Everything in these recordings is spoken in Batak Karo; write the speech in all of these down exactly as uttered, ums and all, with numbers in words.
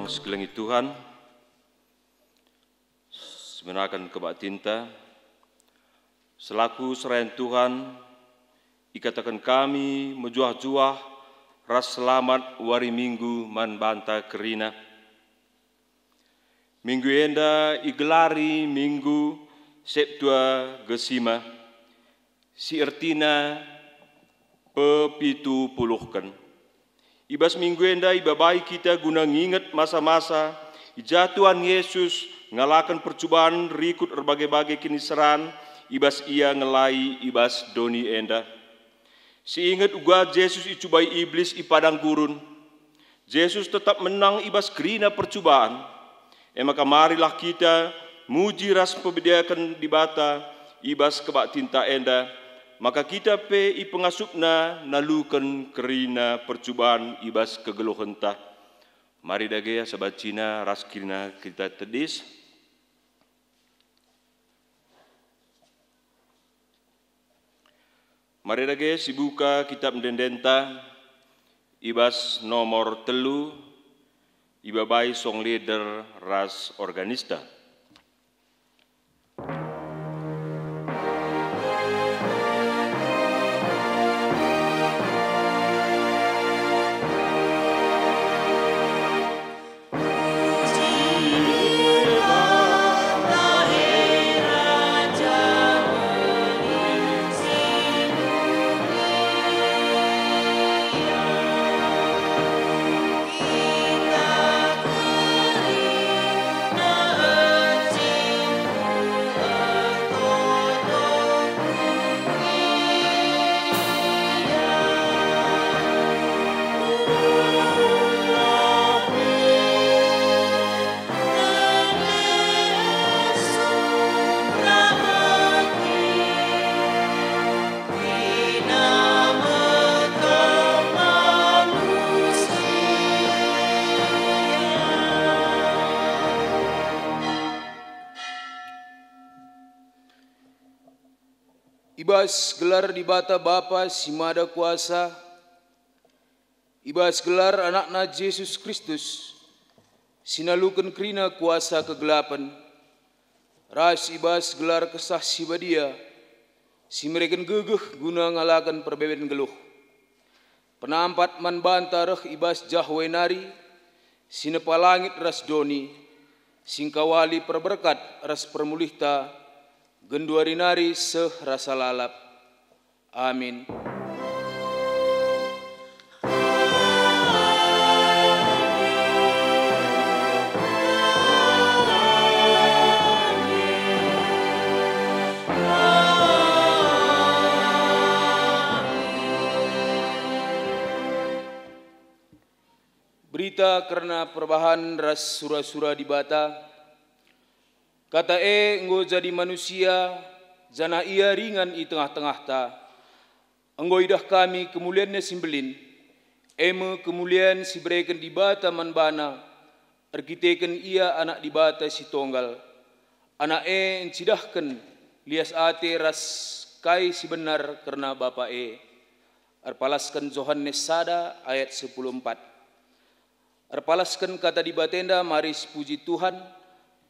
Sekelengi Tuhan, semenaken kebaktinta, selaku serayan Tuhan, ikataken kami mejuah-juah ras selamat wari Minggu man banta kerina. Minggu enda igelari Minggu Septuagesima, si ertina pepitupuluhken. I bas minggu enda ibabai kita guna nginget masa-masa i ja Tuhan Yesus ngalaken percuban rikut erbage-bage kiniseran i bas Ia ngelai i bas doni enda. Si inget uga Jesus icubai Iblis i padang gurun. Jesus tetap menang i bas kerina percuban. E maka marilah kita muji ras mpemuliaken Dibata i bas kebaktinta enda, maka kita pe ipengasupNa naluken kerina percuban i bas kegeluhenta. Mari dage asa bancina ras kerina kita tedis. Mari dage sibuka kitab ende-endenta i bas nomor telu, ibabai song leader ras organista. I bas gelar Dibata Bapa si Mada Kuasa, i bas gelar AnakNa Jesus Kristus, si naluken kerina kuasa kegelapen, ras i bas gelar Kesah Si Badia, si mereken gegeh guna ngalaken perbeben geluh. Penampat man banta reh i bas Jahwe nari, si nepa langit ras doni, si ngkawali perberkat ras permulihta, genduari nari seh rasa lalap. Amin. Berita kerna perbahan ras sura-sura Dibata. Kata e enggo jadi manusia, janah Ia ringan i tengah-tengahta. Enggo idah kami kemulianNa si mbelin, e me kemulian si ibereken Dibata man baNa erkiteken Ia Anak Dibata si Tonggal. Anak e ncidahken lias ate ras kai si benar kerna Bapa e. Erpalasken Johanes sada ayat sepuluh empat. Erpalasken kata Dibata enda mari sipuji Tuhan,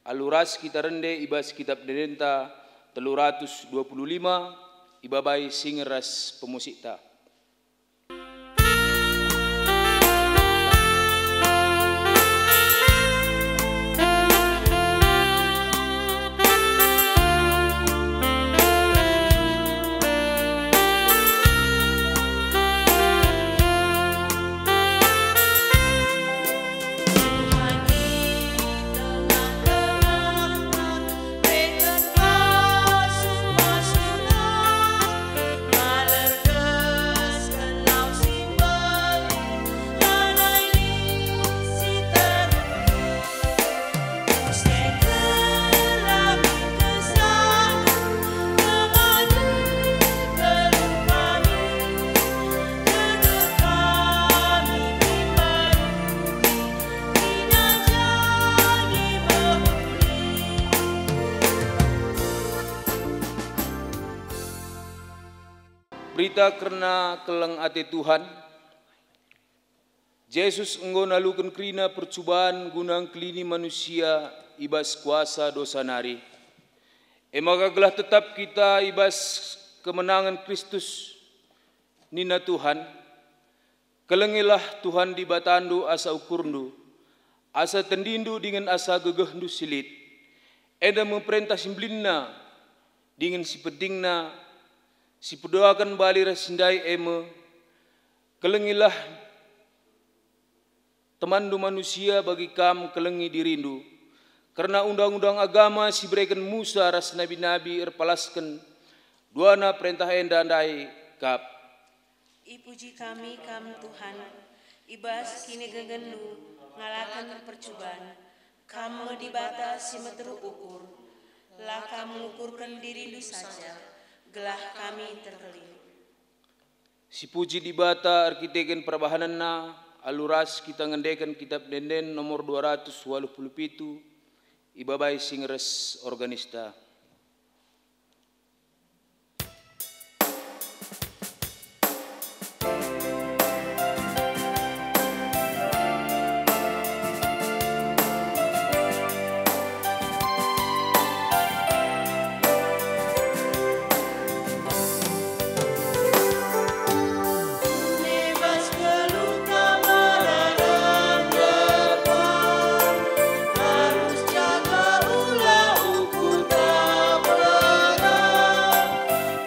alu ras kita rende i bas kitab ende-endenta telu ratus dua puluh lima, ibabai singer ras pemusikta. Berita kerna keleng ate Tuhan. Jesus enggo naluken kerina percuban guna ngkelini manusia i bas kuasa dosa nari. E maka gelah tetap kita i bas kemenangen Kristus, nina Tuhan, "Kelengilah Tuhan Dibatandu asa ukurndu, asa tendindu dingen asa gegehndu si lit." Enda me perentah si mbelinna dingen si pentingna si peduaken bali ras si ndai, e me, "Kelengilah temanndu manusia bagi kam kelengi dirindu." Kerna undang-undang agama si ibereken Musa ras nabi-nabi erpalasken duana perentah enda ndai kap. Ipuji kami Kam, Tuhan, i bas kinigengenndu ngalaken percuban. Kam me Dibata si meteruk ukur. La Kam ngukurken dirindu saja, gelah kami terkelin. Sipuji Dibata erkiteken perbahanenna, alu ras kita ngendeken Kitap Ende-enden nomor dua ratus waluh puluh pitu, ibabai si ngeres organista.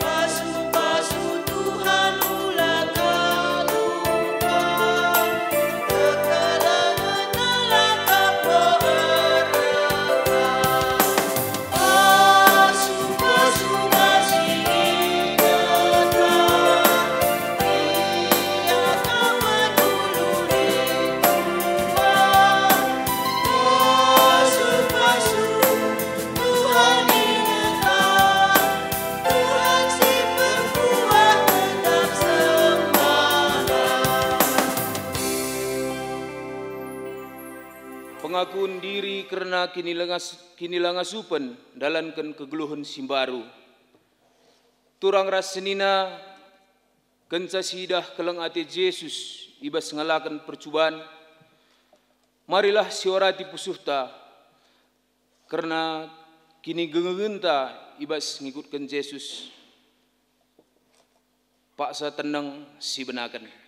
Pasu-pasu Tuhan ula ka lupa, kekelengenna la ka peerna. Pasu-pasu masih ingetlah, ia ka menduluri Tuhan. Pasu-pasu Tuhan ingetlah, Tuhan si perkuah tetap sembahlah. Pengakun diri kerna kinilengas-, kinilangasupen ndalanken kegeluhen si mbaru. Turang ras senina, kenca siidah keleng ate Jesus i bas ngalaken percuban, marilah siorati pusuhta kerna kinigengenta i bas ngikutken Jesus. Paksa teneng sibenaken.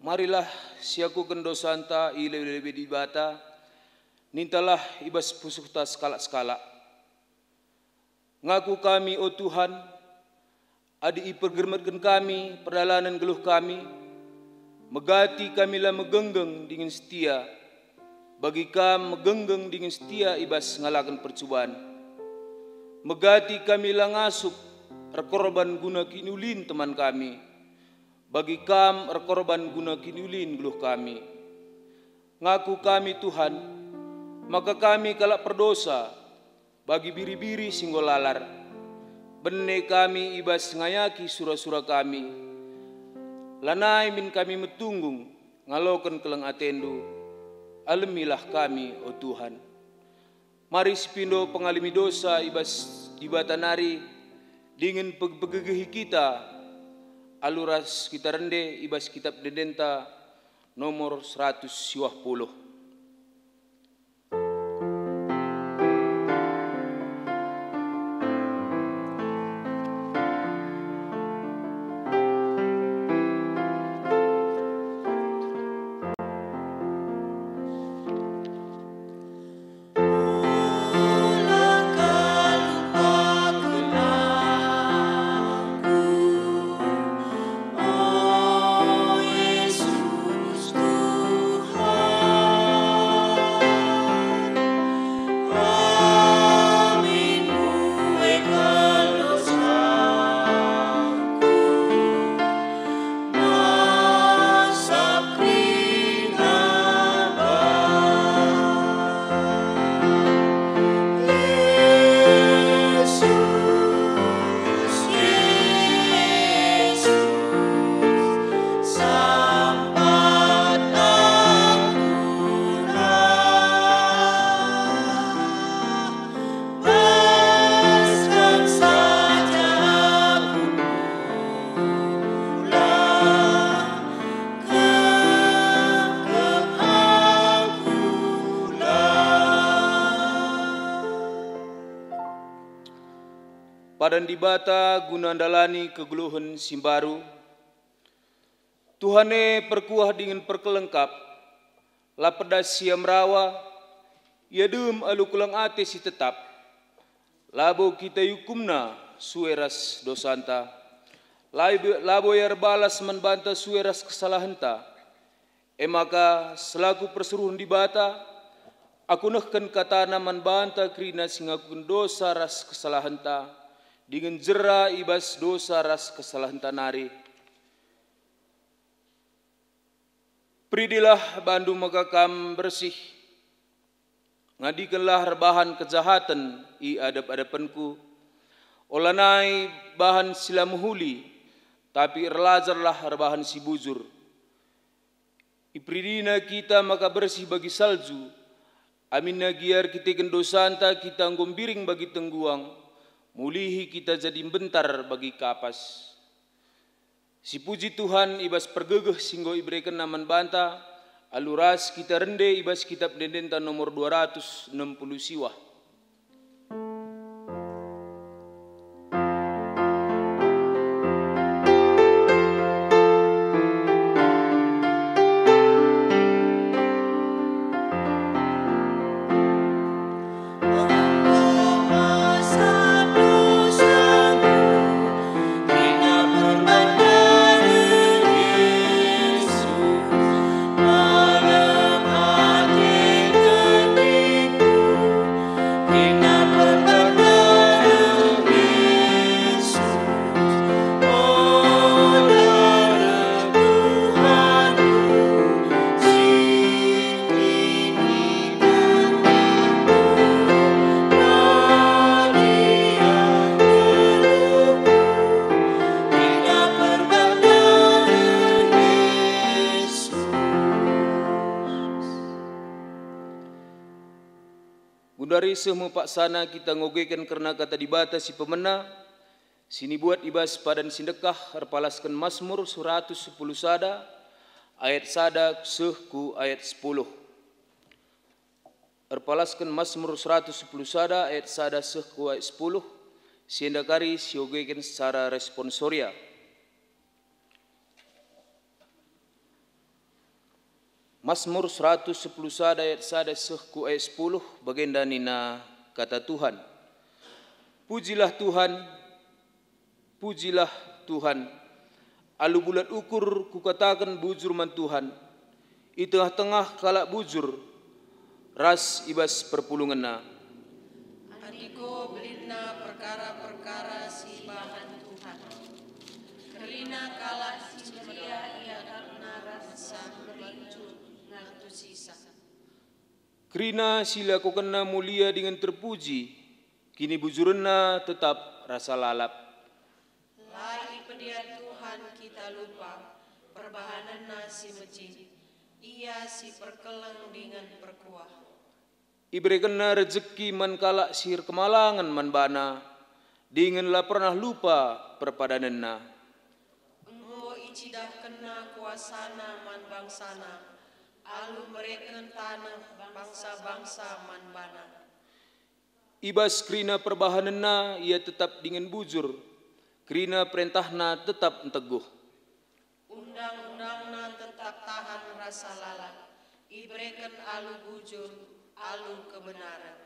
Marilah siakuken dosanta i lebe-lebe Dibata, nintalah i bas pusuhta sekalak-sekalak. Ngaku kami, o Tuhan, adi ipergermetken kami perdalanen geluh kami, megati kami la megenggeng dingen setia. Bagi Kam megenggeng dingen setia i bas ngalaken percuban. Megati kami la ngasup erkorban guna kiniulin teman kami. Bagi Kam erkorban guna kiniulin geluh kami. Ngaku kami, Tuhan, maka kami kalak perdosa, bagi biri-biri si enggo lalar. Bene kami i bas ngayaki sura-sura kami. Lanai min kami metunggung ngaloken keleng ateNdu. Alemilah kami, o Tuhan. Mari sipindo pengalemi dosa i bas Dibata nari, dingen peg-, pegegehi kita alu ras kita rende i bas Kitap Ende-endenta nomor seratus siwah puluh. Padan Dibata guna ndalani kegeluhen si mbaru. Tuhan e perkuah dingen perkeleng kap, la pedas ia merawa, ia dem alu keleng ate si tetap. Labo kita iukumna sue ras dosanta, labo, labo ia erbalas man banta sue ras kesalahenta. E maka, selaku persuruhen Dibata, aku nehken katana man banta kerina si ngakuken dosa ras kesalahenta, dingen jera i bas dosa ras kesalahenta nari. Peridilah bandu maka kam bersih. Ngadikenlah erbahan kejahaten i adep-adepenku. Olanai bahan si la mehuli, tapi erlajarlah erbahan si bujur. Iperidina kita maka bersih bagi salju, aminna gia erkiteken dosanta kita enggo mbiring bagi tengguang, mulihi kita jadi mbentar bagi kapas. Sipuji Tuhan i bas pergegeh si enggo iberekenNa man banta, alu ras kita rende i bas Kitap Ende-endenta nomor dua ratus enem puluh siwah. Genduari seh me paksana kita ngogeken kerna Kata Dibata si pemena, si nibuat i bas padan si ndekah erpalasken Masmur seratus sepuluh sada ayat sada seh ku ayat sepuluh. Erpalasken Masmur seratus sepuluh sada ayat sada seh ku ayat sepuluh, si enda kari siogeken secara responsoria. Masmur seratus sepuluh sada ayat sada seh ku ayat sepuluh, bagenda nina Kata Tuhan, "Pujilah Tuhan, pujilah Tuhan. Alu bulat ukur kukataken bujur man Tuhan, i tengah-tengah kalak bujur ras i bas perpulungenna." Andiko belinna perkara-perkara si ibahan Tuhan. Kerina kalak si meriah ia karena rasa merincu ngartusisa. Kerina si ilakokenna mulia dingen terpuji, kinibujurenna tetap rasa lalap. La ipedian Tuhan kita lupa, perbahanenna si mejin, Ia si perkeleng dingen perkuah. IberekenNa rejeki man kalak si erkemalangen man baNa, dingen la pernah lupa perpadanenNa. Enggo icidahkenNa kuasaNa man bangsaNa, alu mereken taneh bangsa-bangsa man baNa. I bas kerina perbahanenNa Ia tetap dingen bujur, kerina perentahNa tetap nteguh. Undang-undangNa tetap tahan rasa lalap, ibereken alu bujur, alu kebenaren.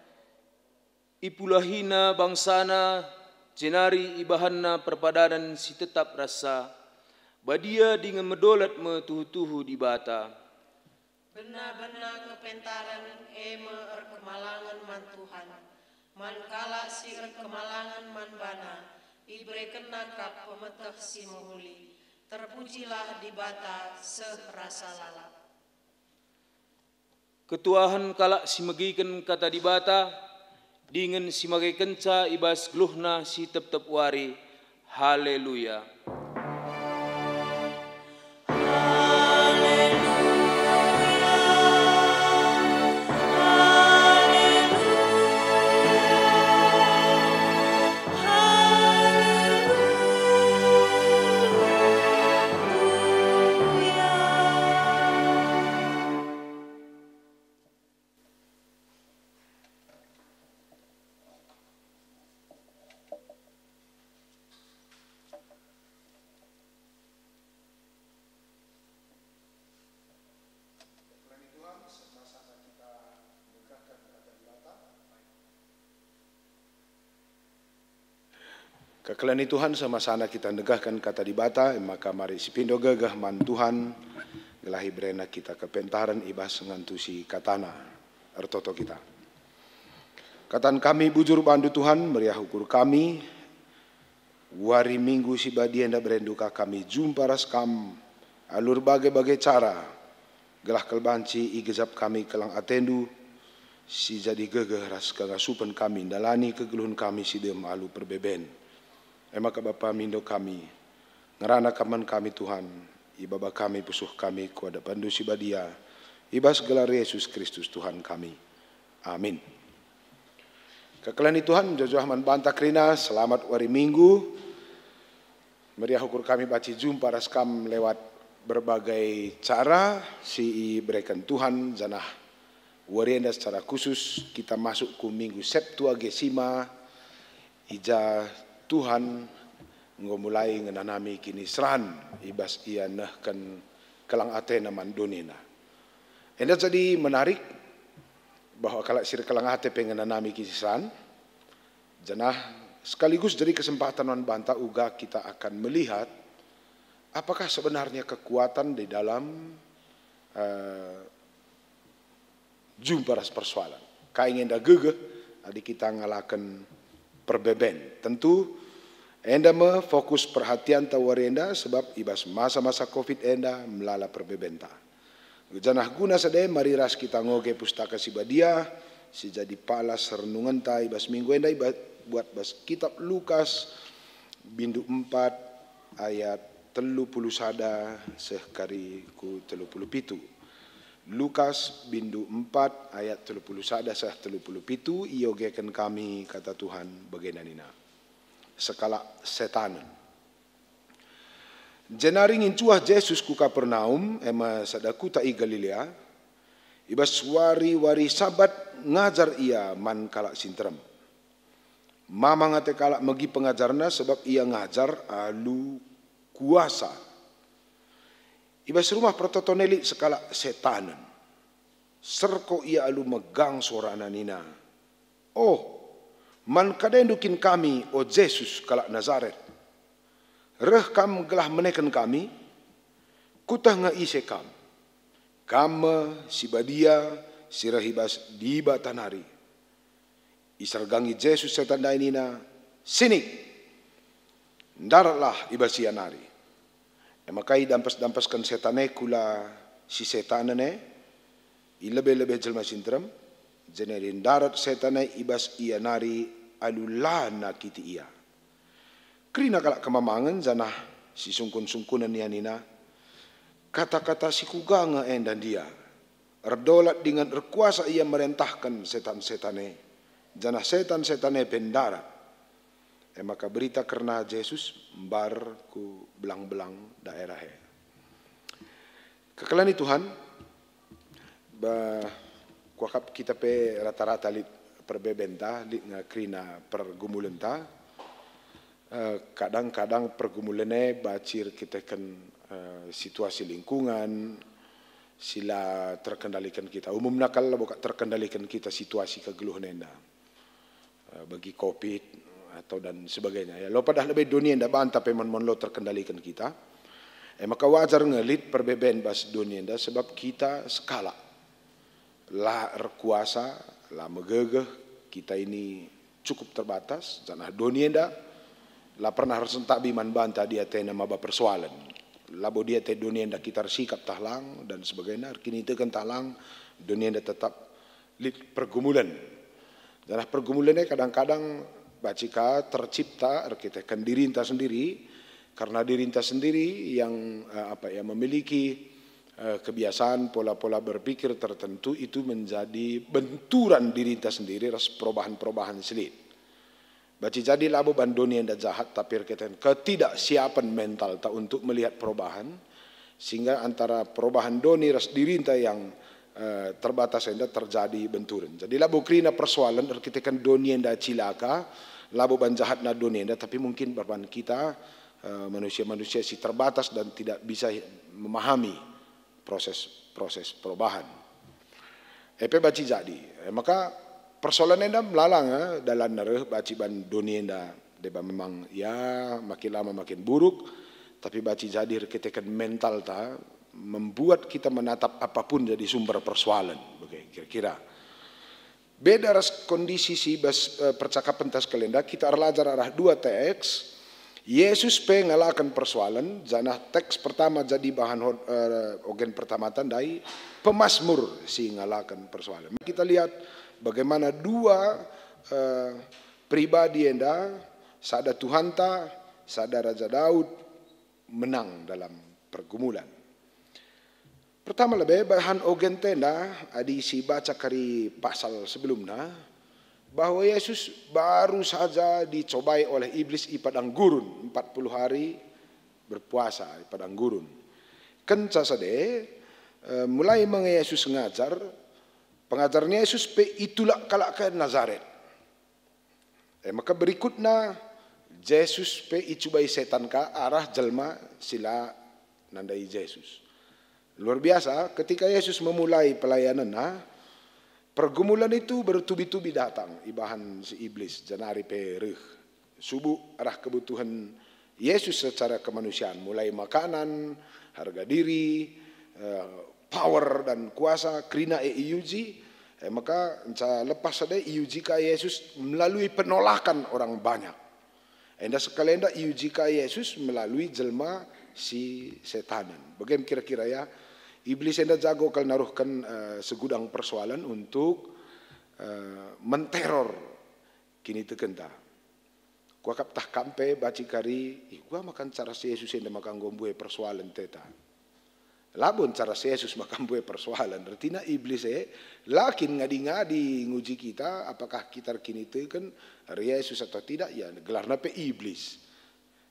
IpulahiNa bangsaNa, jenari ibahanNa perpadanen si tetap rasa. Badia dingen medolat me tuhu-tuhu Dibata. Bena-bena kepentaren e me erkemalangen man Tuhan. Man kalak si erkemalangen man baNa, iberekenNa kap pemeteh si mehuli. Terpujilah Dibata seh rasa lalap. Ketuahen kalak si megiken Kata Dibata, dingen si makekenca i bas geluhna si tep-tep wari. Haleluya! Kekelengen Tuhan, semasana kita negahken Kata Dibata, e maka mari sipindo gegeh man Tuhan, gelah iberena kita kepentaren i bas ngantusi KataNa. Ertoto kita. Kataken kami bujur bandu Tuhan, meriah ukur kami, wari Minggu si badia enda berendu ka kami jumpa ras Kam alu erbage-bage cara, gelah kal banci igejap kami kelang ateNdu, si jadi gegeh ras kengasupen kami ndalani kegeluhen kami si dem alu perbeben. E maka Bapa, mindo kami, ngerana Kam man kami Tuhan, ibaba kami pusuh kami ku adepenNdu si badia, i bas gelar Yesus Kristus Tuhan kami. Amin. Kekelengen Tuhan, mejuah-juah man banta kerina, selamat wari Minggu. Meriah ukur kami banci jumpa ras Kam lewat berbagai cara si ibereken Tuhan, janah wari enda secara khusus kita masuk ku Minggu Septuagesima, i ja Tuhan enggo mulai ngenanami kiniseran i bas Ia nehken kelang ateNa man doni enda. Enda jadi menarik bahwa kalak si erkelang ate pe ngenanami kiniseran, janah sekaligus jadi kesempatan man banta uga kita akan melihat apakah sebenarnya kekuatan di dalam, eh, jumpa ras persoalan. Kai nge enda gegeh adi kita ngalaken perbeben? Tentu enda me fokus perhatianta wari enda, sebab i bas masa-masa covid enda melala perbebenta. Janah guna sada e mari ras kita ngoge Pustaka Si Badia, si jadi palas renungenta i bas minggu enda, i ba-, buat bas Kitap Lukas, bindu empat ayat telu puluh sada seh kari ku telu puluh pitu. Lukas bindu empat ayat telu puluh sada seh telu puluh pitu, iogeken kami Kata Tuhan bagenda nina, sekalak setanen. Jenari ngincuah Jesus ku Kapernaum, e me sada kuta i Galilea. I bas wari-wari Sabat ngajar Ia man kalak si nterem. Mamang ate kalak megi pengajarNa, sebab Ia ngajar alu kuasa. I bas rumah pertoton e lit sekalak setanen. Serko ia alu megang sorana nina, "Oh, man kadendu kin kami, o Jesus, kalak Nazaret? Reh Kam gelah meneken kami? Kueteh nge ise Kam. Kam me si Badia si reh i bas Dibata nari." Isergangi Jesus setan ndai nina, "Sinik! Ndaratlah i bas ia nari." E maka idampes-dampesken setan e kula si setanen e, i lebe-lebe jelma si nterem, jenari ndarat setan e i bas ia nari alu la nakiti ia. Kerina kalak kemamangen janah sisungkun-sungkunen ia nina, "Kata-kata si kuga nge enda ndia? Erdolat dingen erkuasa ia merentahken setan-setan e, janah setan-setan e pe ndarat." E maka berita kerna Jesus mbar ku belang-belang daerah e. Kekelengen Tuhan, ba-, kuakap kita pe rata-rata lit perbebenta, lit nge kerina pergumulenta. Eh, kadang-kadang pergumulen e banci erkiteken, eh, situasi lingkungan si la terkendaliken kita. Umumna kal labo kap terkendaliken kita situasi kegeluhen enda. Eh, bagi covid atau dan sebagainya, ya. Lo padah lebe doni enda banta pe mon-mon lo terkendaliken kita. E maka wajar nge lit perbeben bas doni enda sebab kita sekalak. La erkuasa, la megegeh, kita ini cukup terbatas, janah doni enda la pernah ersentabi man banta adi atena maba persoalen. Labo adi ate doni enda kita ersikap tah lang dan sebagainya, erkiniteken tah lang, doni enda tetap lit pergumulen. Janah pergumulen e kadang-kadang banci ka tercipta erkiteken dirinta sendiri, karena dirinta sendiri yang, eh, apa ya, memiliki, eh, kebiasaan, pola-pola berpikir tertentu itu menjadi benturan dirinta sendiri ras perubahan-perubahan si lit. Banci jadi labo ban doni enda jahat, tapi erkiteken ketidaksiapan mentalta untuk melihat perubahan, sehingga antara perubahan doni ras dirinta yang, eh, terbatas enda terjadi benturen. Jadi labo kerina persoalen erkiteken doni enda cilaka, labo ban jahatna doni enda, tapi mungkin ban kita, eh, manusia-manusia si terbatas dan tidak bisa memahami proses-proses perubahan. E pe banci jadi. E maka persoalen enda melala nge dalanna reh banci ban doni enda Deba memang, ya, makin lama makin buruk, tapi banci jadi erkiteken mentalta membuat kita menatap apapun jadi sumber persoalan, bage kira-kira. Beda ras kondisi si bas, eh, percakapenta sekalenda, kita erlajar arah dua teks. Yesus pe ngalaken persoalan, janah teks pertama jadi bahan hot-, eh, ogen pertamata ndai, pemasmur si ngalaken persoalan. Kita lihat bagaimana dua, eh, pribadi enda, sada Tuhanta, sada Raja Daud, menang dalam pergumulan. Pertama lebe, bahan ogenta enda, adi sibaca kari pasal sebelumna, bahwa Yesus baru saja dicobai oleh iblis i padang gurun, empat puluh hari berpuasa i padang gurun. Kenca sade, eh, mulai me nge Yesus ngajar, pengajarenNa Yesus pe itulak kalak ke Nazaret. E maka berikutna, Jesus pe icubai setan ka arah jelma si la nandai Jesus. Luar biasa, ketika Yesus memulai pelayanenNa, pergumulan itu bertubi-tubi datang ibahan si iblis, jenari pe reh. Subuk arah kebutuhan Yesus secara kemanusiaan, mulai makanan, harga diri, eh, power dan kuasa, kerina e iuji, eh, maka nca lepas sade iuji ka Yesus melalui penolakan orang banyak. Enda sekalenda iuji ka Yesus melalui jelma si setanen. Bage me kira-kira, ya, iblis enda jago kal naruhken, eh, segudang persoalan untuk, eh, menteror kinitekenta. Kuakap tah kam pe banci kari, ih, uga maka nca ras Yesus enda maka enggo mbue persoalan teta. Labo nca ras Yesus maka mbue persoalan. Ertina iblis e la kin ngadi-ngadi nguji kita, apakah kita erkiniteken Yesus atau tidak, ya, gelarna pe iblis.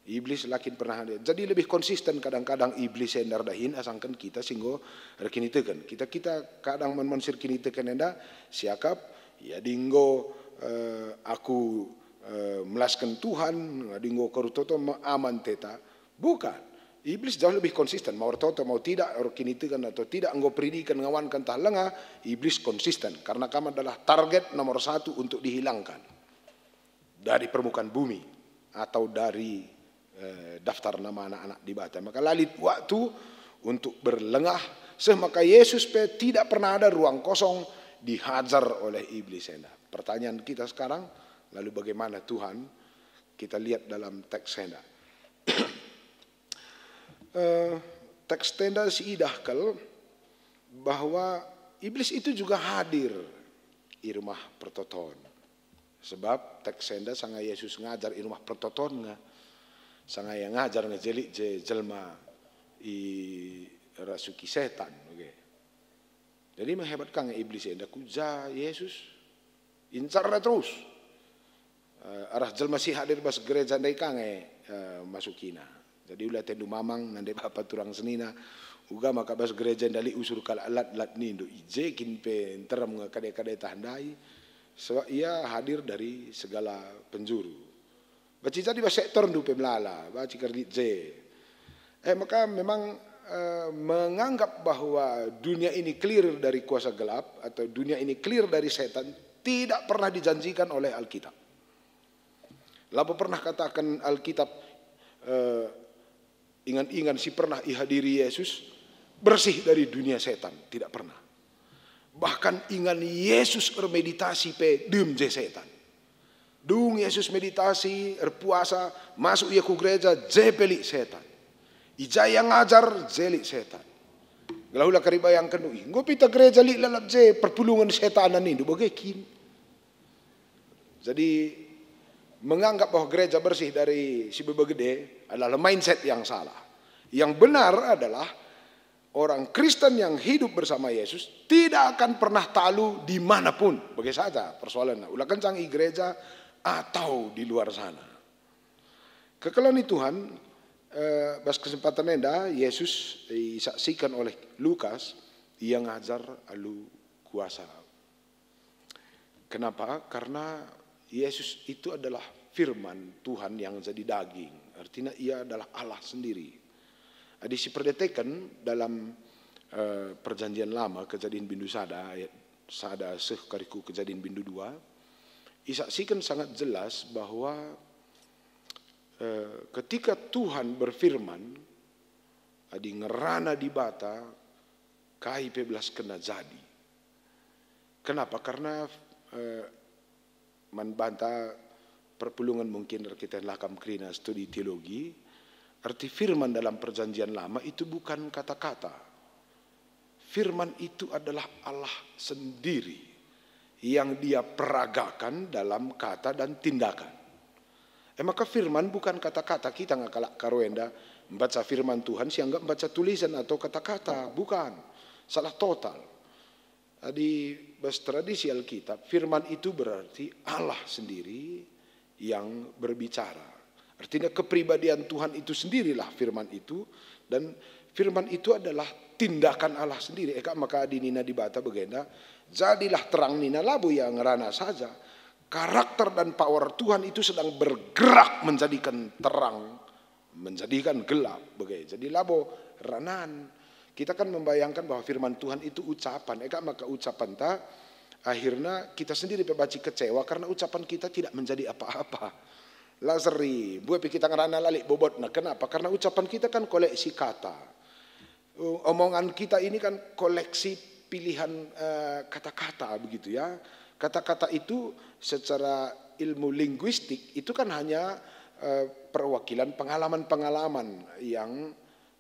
Iblis la kin pernah ada. Jadi lebih konsisten kadang-kadang iblis enda erdahin asangken kita si enggo erkiniteken. Kita-kita kadang man-man si erkiniteken enda siakap, ya, adi enggo, eh, aku, eh, melasken Tuhan, adi enggo aku ertoto me aman teta. Bukan. Iblis jauh lebih konsisten. Mau ertoto, mau tidak, erkiniteken atau tidak, enggo peridiken, ngawanken tah langa, iblis konsisten. Karena kam adalah target nomor satu untuk dihilangkan dari permukaan bumi atau dari, eh, daftar nama anak-anak Dibata. Maka la lit waktu untuk berlengah, seh maka Yesus pe tidak pernah ada ruang kosong dihajar oleh iblis enda. Pertanyaan kita sekarang, lalu bagaimana Tuhan? Kita lihat dalam teks enda. Eh, teks enda siidah kal bahwa iblis itu juga hadir i rumah pertoton. Sebab teks enda sanga Yesus ngajar i rumah pertoton nge, sanga ia ngajar nge jelik je jelma irasuki setan, oke. Jadi mehebat ka nge iblis enda ku ja Yesus. Incarna terus. Eh, arah jelma si hadir bas gereja ndai ka nge, eh, masukina. Jadi ula atendu mamang, nande bapa turang senina, uga maka bas gereja ndai usur kalak lat-lat nindu, i je kin pe nterem nge kade-kade tah ndai, sebab ia hadir dari segala penjuru. Banci jadi bas sektorndu pe melala, banci kerdit je. Eh, maka memang, eh, menganggap bahwa dunia ini clear dari kuasa gelap atau dunia ini clear dari setan tidak pernah dijanjikan oleh Alkitab. Labo pernah kataken Alkitab, eh, ingan-ingan si pernah ihadiri Yesus bersih dari dunia setan. Tidak pernah. Bahkan ingan Yesus ermeditasi pe dem je setan. Dung Yesus meditasi, erpuasa, masuk ia ku gereja, je pe lit setan. I ja ia ngajar, je lit setan. Gelah ula kari bayangken, "Ih, enggo pe ita gereja lit lalap je, perpulungen setanen nindu, bage kin?" Jadi, menganggap bahwa gereja bersih dari si bebegede adalah mindset yang salah. Yang benar adalah orang Kristen yang hidup bersama Yesus tidak akan pernah talu di mana pun. Bage saja persoalanna, ula kencang i gereja atau di luar sana. Kekelengen Tuhan, eh, bas kesempatan enda, Yesus isaksikan oleh Lukas, ia ngajar alu kuasa. Kenapa? Karena Yesus itu adalah firman Tuhan yang jadi daging. Artinya ia adalah Allah sendiri. Adi siperdeteken dalam, eh, Perjanjian Lama, Kejadin bindu sada ayat sada seh kari ku Kejadin bindu dua, isaksikan sangat jelas bahwa Eh, ketika Tuhan berfirman, adi ngerana Dibata, kai pe belas kena jadi. Kenapa? Karena, eh, man banta perpulungen mungkin erkiteken lakam kerina studi teologi, arti firman dalam Perjanjian Lama itu bukan kata-kata. Firman itu adalah Allah sendiri yang Dia peragakan dalam kata dan tindakan. E maka firman bukan kata-kata, kita nge kalak Karo enda mbaca firman Tuhan sianggap mbaca tulisan atau kata-kata, bukan. Salah total. Adi bas tradisi Alkitab, firman itu berarti Allah sendiri yang berbicara. Artinya kepribadian Tuhan itu sendirilah firman itu, dan firman itu adalah tindakan Allah sendiri. Eka maka adi nina Dibata bagenda, "Jadilah terang," nina, labo Ia ngerana saja. Karakter dan power Tuhan itu sedang bergerak menjadikan terang, menjadikan gelap, bage. Jadi labo ranan. Kita kan membayangkan bahwa firman Tuhan itu ucapan. Eka maka ucapenta, akhirna kita sendiri pe banci kecewa karena ucapan kita tidak menjadi apa-apa. La seri, mbue pe kita ngerana la lit bobotna. Kenapa? Karena ucapan kita kan koleksi kata. Uh, omongan kita ini kan koleksi pilihan, eh, kata-kata begitu ya. Kata-kata itu secara ilmu linguistik itu kan hanya, eh, perwakilan pengalaman-pengalaman yang,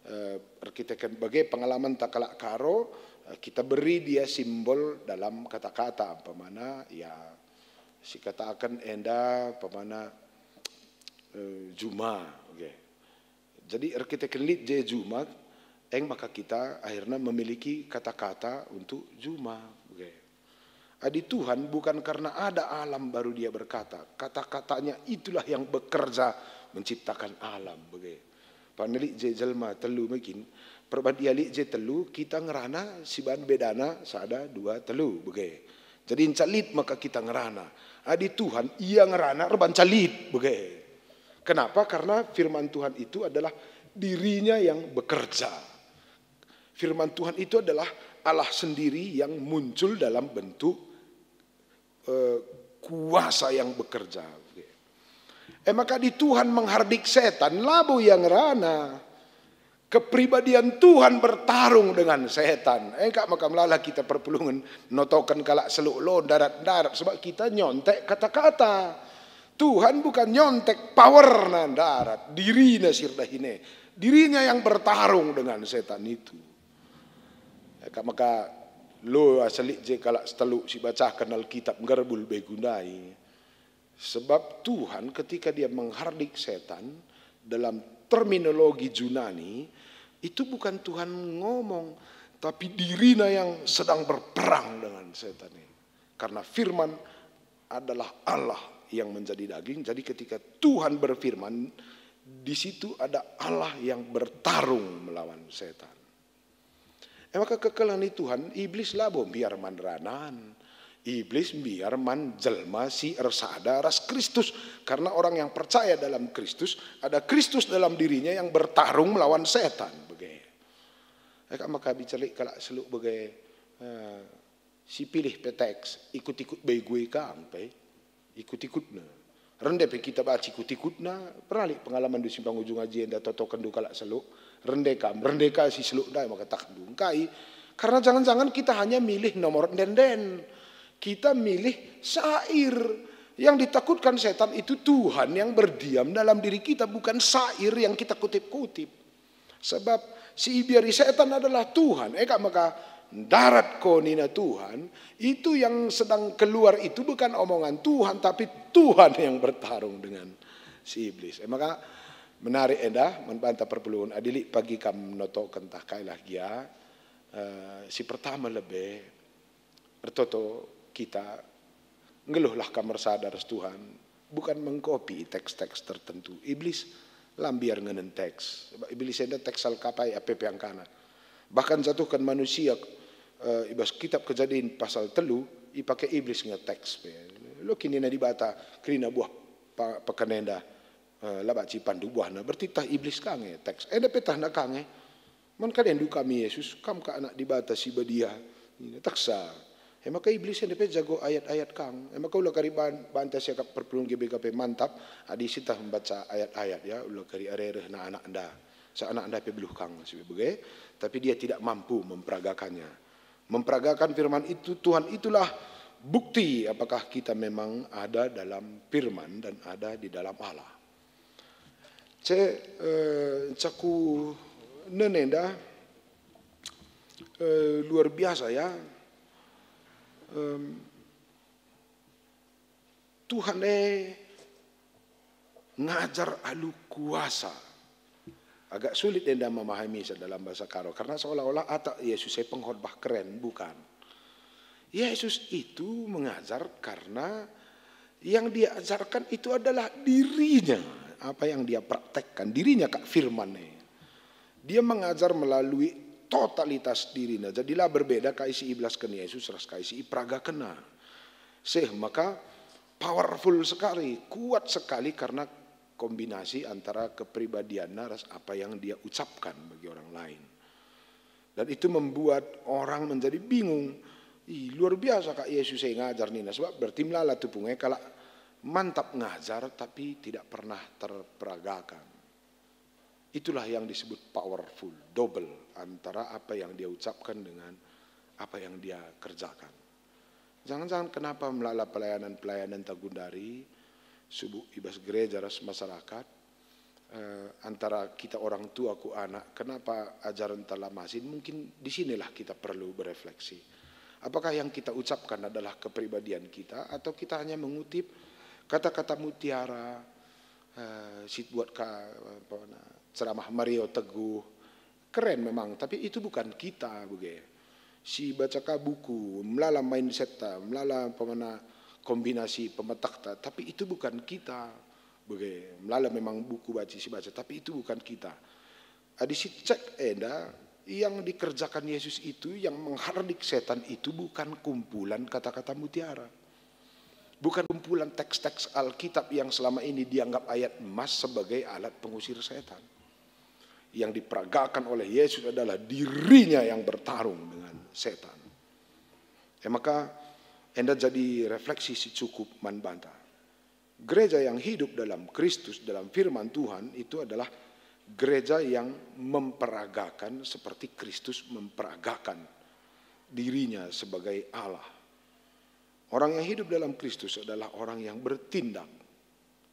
eh, erkiteken bage pengalamanta kalak Karo, eh, kita beri dia simbol dalam kata-kata, umpamana ya sikataken enda umpamana, eh, juma, oke. Jadi erkiteken lit je juma, eng maka kita akhirna memiliki kata-kata untuk juma, oke. Adi Tuhan bukan karena ada alam baru Dia berkata, kata-katanya itulah yang bekerja menciptakan alam, bage. Pernah lit je jelma telu mungkin, perban ia lit je telu, kita ngerana siban bedana sada, dua, telu, bage. Jadi enca lit maka kita ngerana. Adi Tuhan, Ia ngerana erbanca lit, bage. Kenapa? Karena firman Tuhan itu adalah dirinya yang bekerja. Firman Tuhan itu adalah Allah sendiri yang muncul dalam bentuk, eh, kuasa yang bekerja. E maka adi Tuhan menghardik setan, labo Ia ngerana. Kepribadian Tuhan bertarung dengan setan. Engka maka melala kita perpulungen notoken kalak seluk lo ndarat-ndarat, sebab kita nyontek kata-kata. Tuhan bukan nyontek powerna ndarat, diriNa si erdahin e. DiriNa yang bertarung dengan setan itu. Engka maka lo asa lit je kalak seteluk si bacaken Alkitab nggerbul begu ndai. Sebab Tuhan ketika Dia menghardik setan, dalam terminologi Junani, itu bukan Tuhan ngomong, tapi diriNa yang sedang berperang dengan setan ini. Karena firman adalah Allah yang menjadi daging, jadi ketika Tuhan berfirman, di situ ada Allah yang bertarung melawan setan. E maka kekelengen Tuhan, iblis labo mbiar man ranan. Iblis mbiar man jelma si ersada ras Kristus. Karena orang yang percaya dalam Kristus, ada Kristus dalam dirinya yang bertarung melawan setan. Bage. E maka bicara lit kalak seluk bage, eh, si pilih pe teks, ikut-ikut begu e kam pe. Ikut-ikutna. Rende pe kita banci ikut-ikutna, pernah lit pengalamanndu si pangujung aji enda totokenndu kalak seluk? Rende kam, rende ka si seluk ndai maka takndu. Engkai? Karena jangan-jangan kita hanya milih nomor enden-enden. Kita milih syair. Yang ditakutkan setan itu Tuhan yang berdiam dalam diri kita, bukan syair yang kita kutip-kutip. Sebab si ibiari setan adalah Tuhan. E kap maka, "Ndarat ko," nina Tuhan, itu yang sedang keluar itu bukan omongan Tuhan, tapi Tuhan yang bertarung dengan si iblis. E maka, menarik enda, man banta perpulungen, adi lit pagi kam notoken tah kailah gia, eh, si pertama lebe, ertoto kita, nggeluhlah kam ersada ras Tuhan, bukan mengkopi teks-teks tertentu. Iblis la mbiar ngenen teks. Iblis enda teks Alkapai ape pe angkana. Bahkan jatuhkan manusia, eh, i bas kitab Kejadin pasal telu, ipake iblis nge teks pe. Lo kin nina Dibata, kerina buah pa-, peken enda, eh, la banci ipandu buahna. Berarti tah iblis ka nge teks. Enda pe tahna ka nge. Man kadendu kami, Yesus, Kam ka Anak Dibata si Badia. Nina, teksa. E maka Iblis enda pe jago ayat-ayat kang. E maka ula kari ban-, banta siakap perpulungen G B K P mantap, adi sitah membaca ayat-ayat, ya, ula kari arerehna anaknda. Sa anaknda pe beluh kang, si bage, tapi dia tidak mampu memperagakannya. Memperagakan firman itu, Tuhan itulah bukti apakah kita memang ada dalam firman dan ada di dalam Allah. Ce, eh, caku nene enda, eh, luar biasa, ya. Em, Tuhan e ngajar alu kuasa. Agak sulit enda memahami dalam bahasa Karo, karena seolah-olah atak Yesus e pengkhotbah keren, bukan. Yesus itu mengajar karena yang dia ajarkan itu adalah dirinya, apa yang dia praktekkan, dirinya kak firman e. Dia mengajar melalui totalitas dirina. Jadi la berbeda kai si ibelasken Yesus ras kai si iperagakenna. Seh maka powerful sekali, kuat sekali karena kombinasi antara kepribadianna ras apa yang dia ucapkan bagi orang lain. Dan itu membuat orang menjadi bingung. "Ih, luar biasa kak Yesus e ngajar," nina. Sebab berarti melala tupung e kalak mantap ngajar tapi tidak pernah terperagakan. Itulah yang disebut powerful, double antara apa yang dia ucapkan dengan apa yang dia kerjakan. Jangan-jangan kenapa melala pelayanan-pelayanan tagundari, subuk ibas gereja ras masyarakat, eh, antara kita orang tua ku anak, kenapa ajaren ta la masin? Mungkin di sinilah kita perlu berefleksi. Apakah yang kita ucapkan adalah kepribadian kita, atau kita hanya mengutip kata-kata mutiara, eh, si buat ka, apa na, ceramah Mario Teguh. Keren memang, tapi itu bukan kita, bage. Si baca ka buku, melala mindset ta, melala apa na, kombinasi pemetak ta, tapi itu bukan kita, bage. Melala memang buku baca si baca, tapi itu bukan kita. Adi sicek enda, yang dikerjakan Yesus itu, yang menghardik setan itu bukan kumpulan kata-kata mutiara. Bukan kumpulan teks-teks Alkitab yang selama ini dianggap ayat emas sebagai alat pengusir setan. Yang diperagakan oleh Yesus adalah dirinya yang bertarung dengan setan. E maka, enda jadi refleksi si cukup man banta. Gereja yang hidup dalam Kristus, dalam firman Tuhan, itu adalah gereja yang memperagakan seperti Kristus memperagakan dirinya sebagai Allah. Orang yang hidup dalam Kristus adalah orang yang bertindak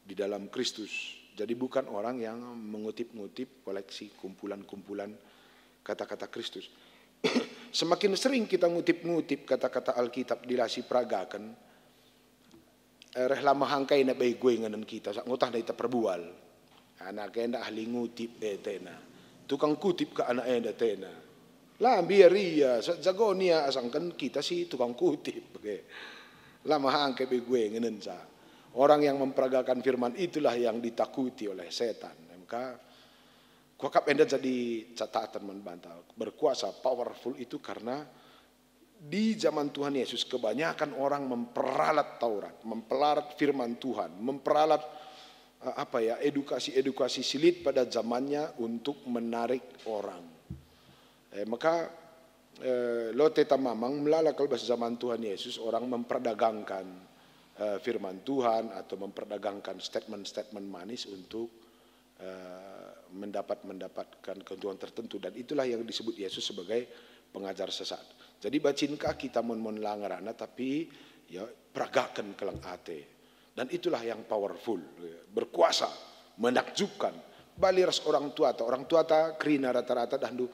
di dalam Kristus. Jadi bukan orang yang mengutip-ngutip koleksi kumpulan-kumpulan kata-kata Kristus. Semakin sering kita ngutip-ngutip kata-kata Alkitab di lasi peragaken, eh, reh lama hangkai na bai gue ngenen kita, sa ngutah na ita perbual. Anak enda ahli ngutip etena. Tukang kutip ka anak enda tena. La mbiar ia, sa jago nia asangken kita si tukang kutip. Oke. Lama hangkai bai gue ngenenca. Orang yang memperagakan firman itulah yang ditakuti oleh setan. Maka kuakap enda jadi catatan man banta. Berkuasa, powerful itu karena di zaman Tuhan Yesus kebanyakan orang memperalat Taurat, memperalat firman Tuhan, memperalat, eh, apa ya, edukasi-edukasi si lit pada zamannya untuk menarik orang. Eh, maka, eh, lote tamamang melala kal bas zaman Tuhan Yesus orang memperdagangkan, eh, firman Tuhan atau memperdagangkan statement-statement manis untuk, eh, mendapat, mendapatkan keuntungan tertentu, dan itulah yang disebut Yesus sebagai pengajar sesat. Jadi bacinka kita mon-mon la ngerana, tapi ya peragaken keleng ate. Dan itulah yang powerful, ya, berkuasa, menakjubkan. Bali ras orang tuata, orang tuata kerina rata-rata dahndu.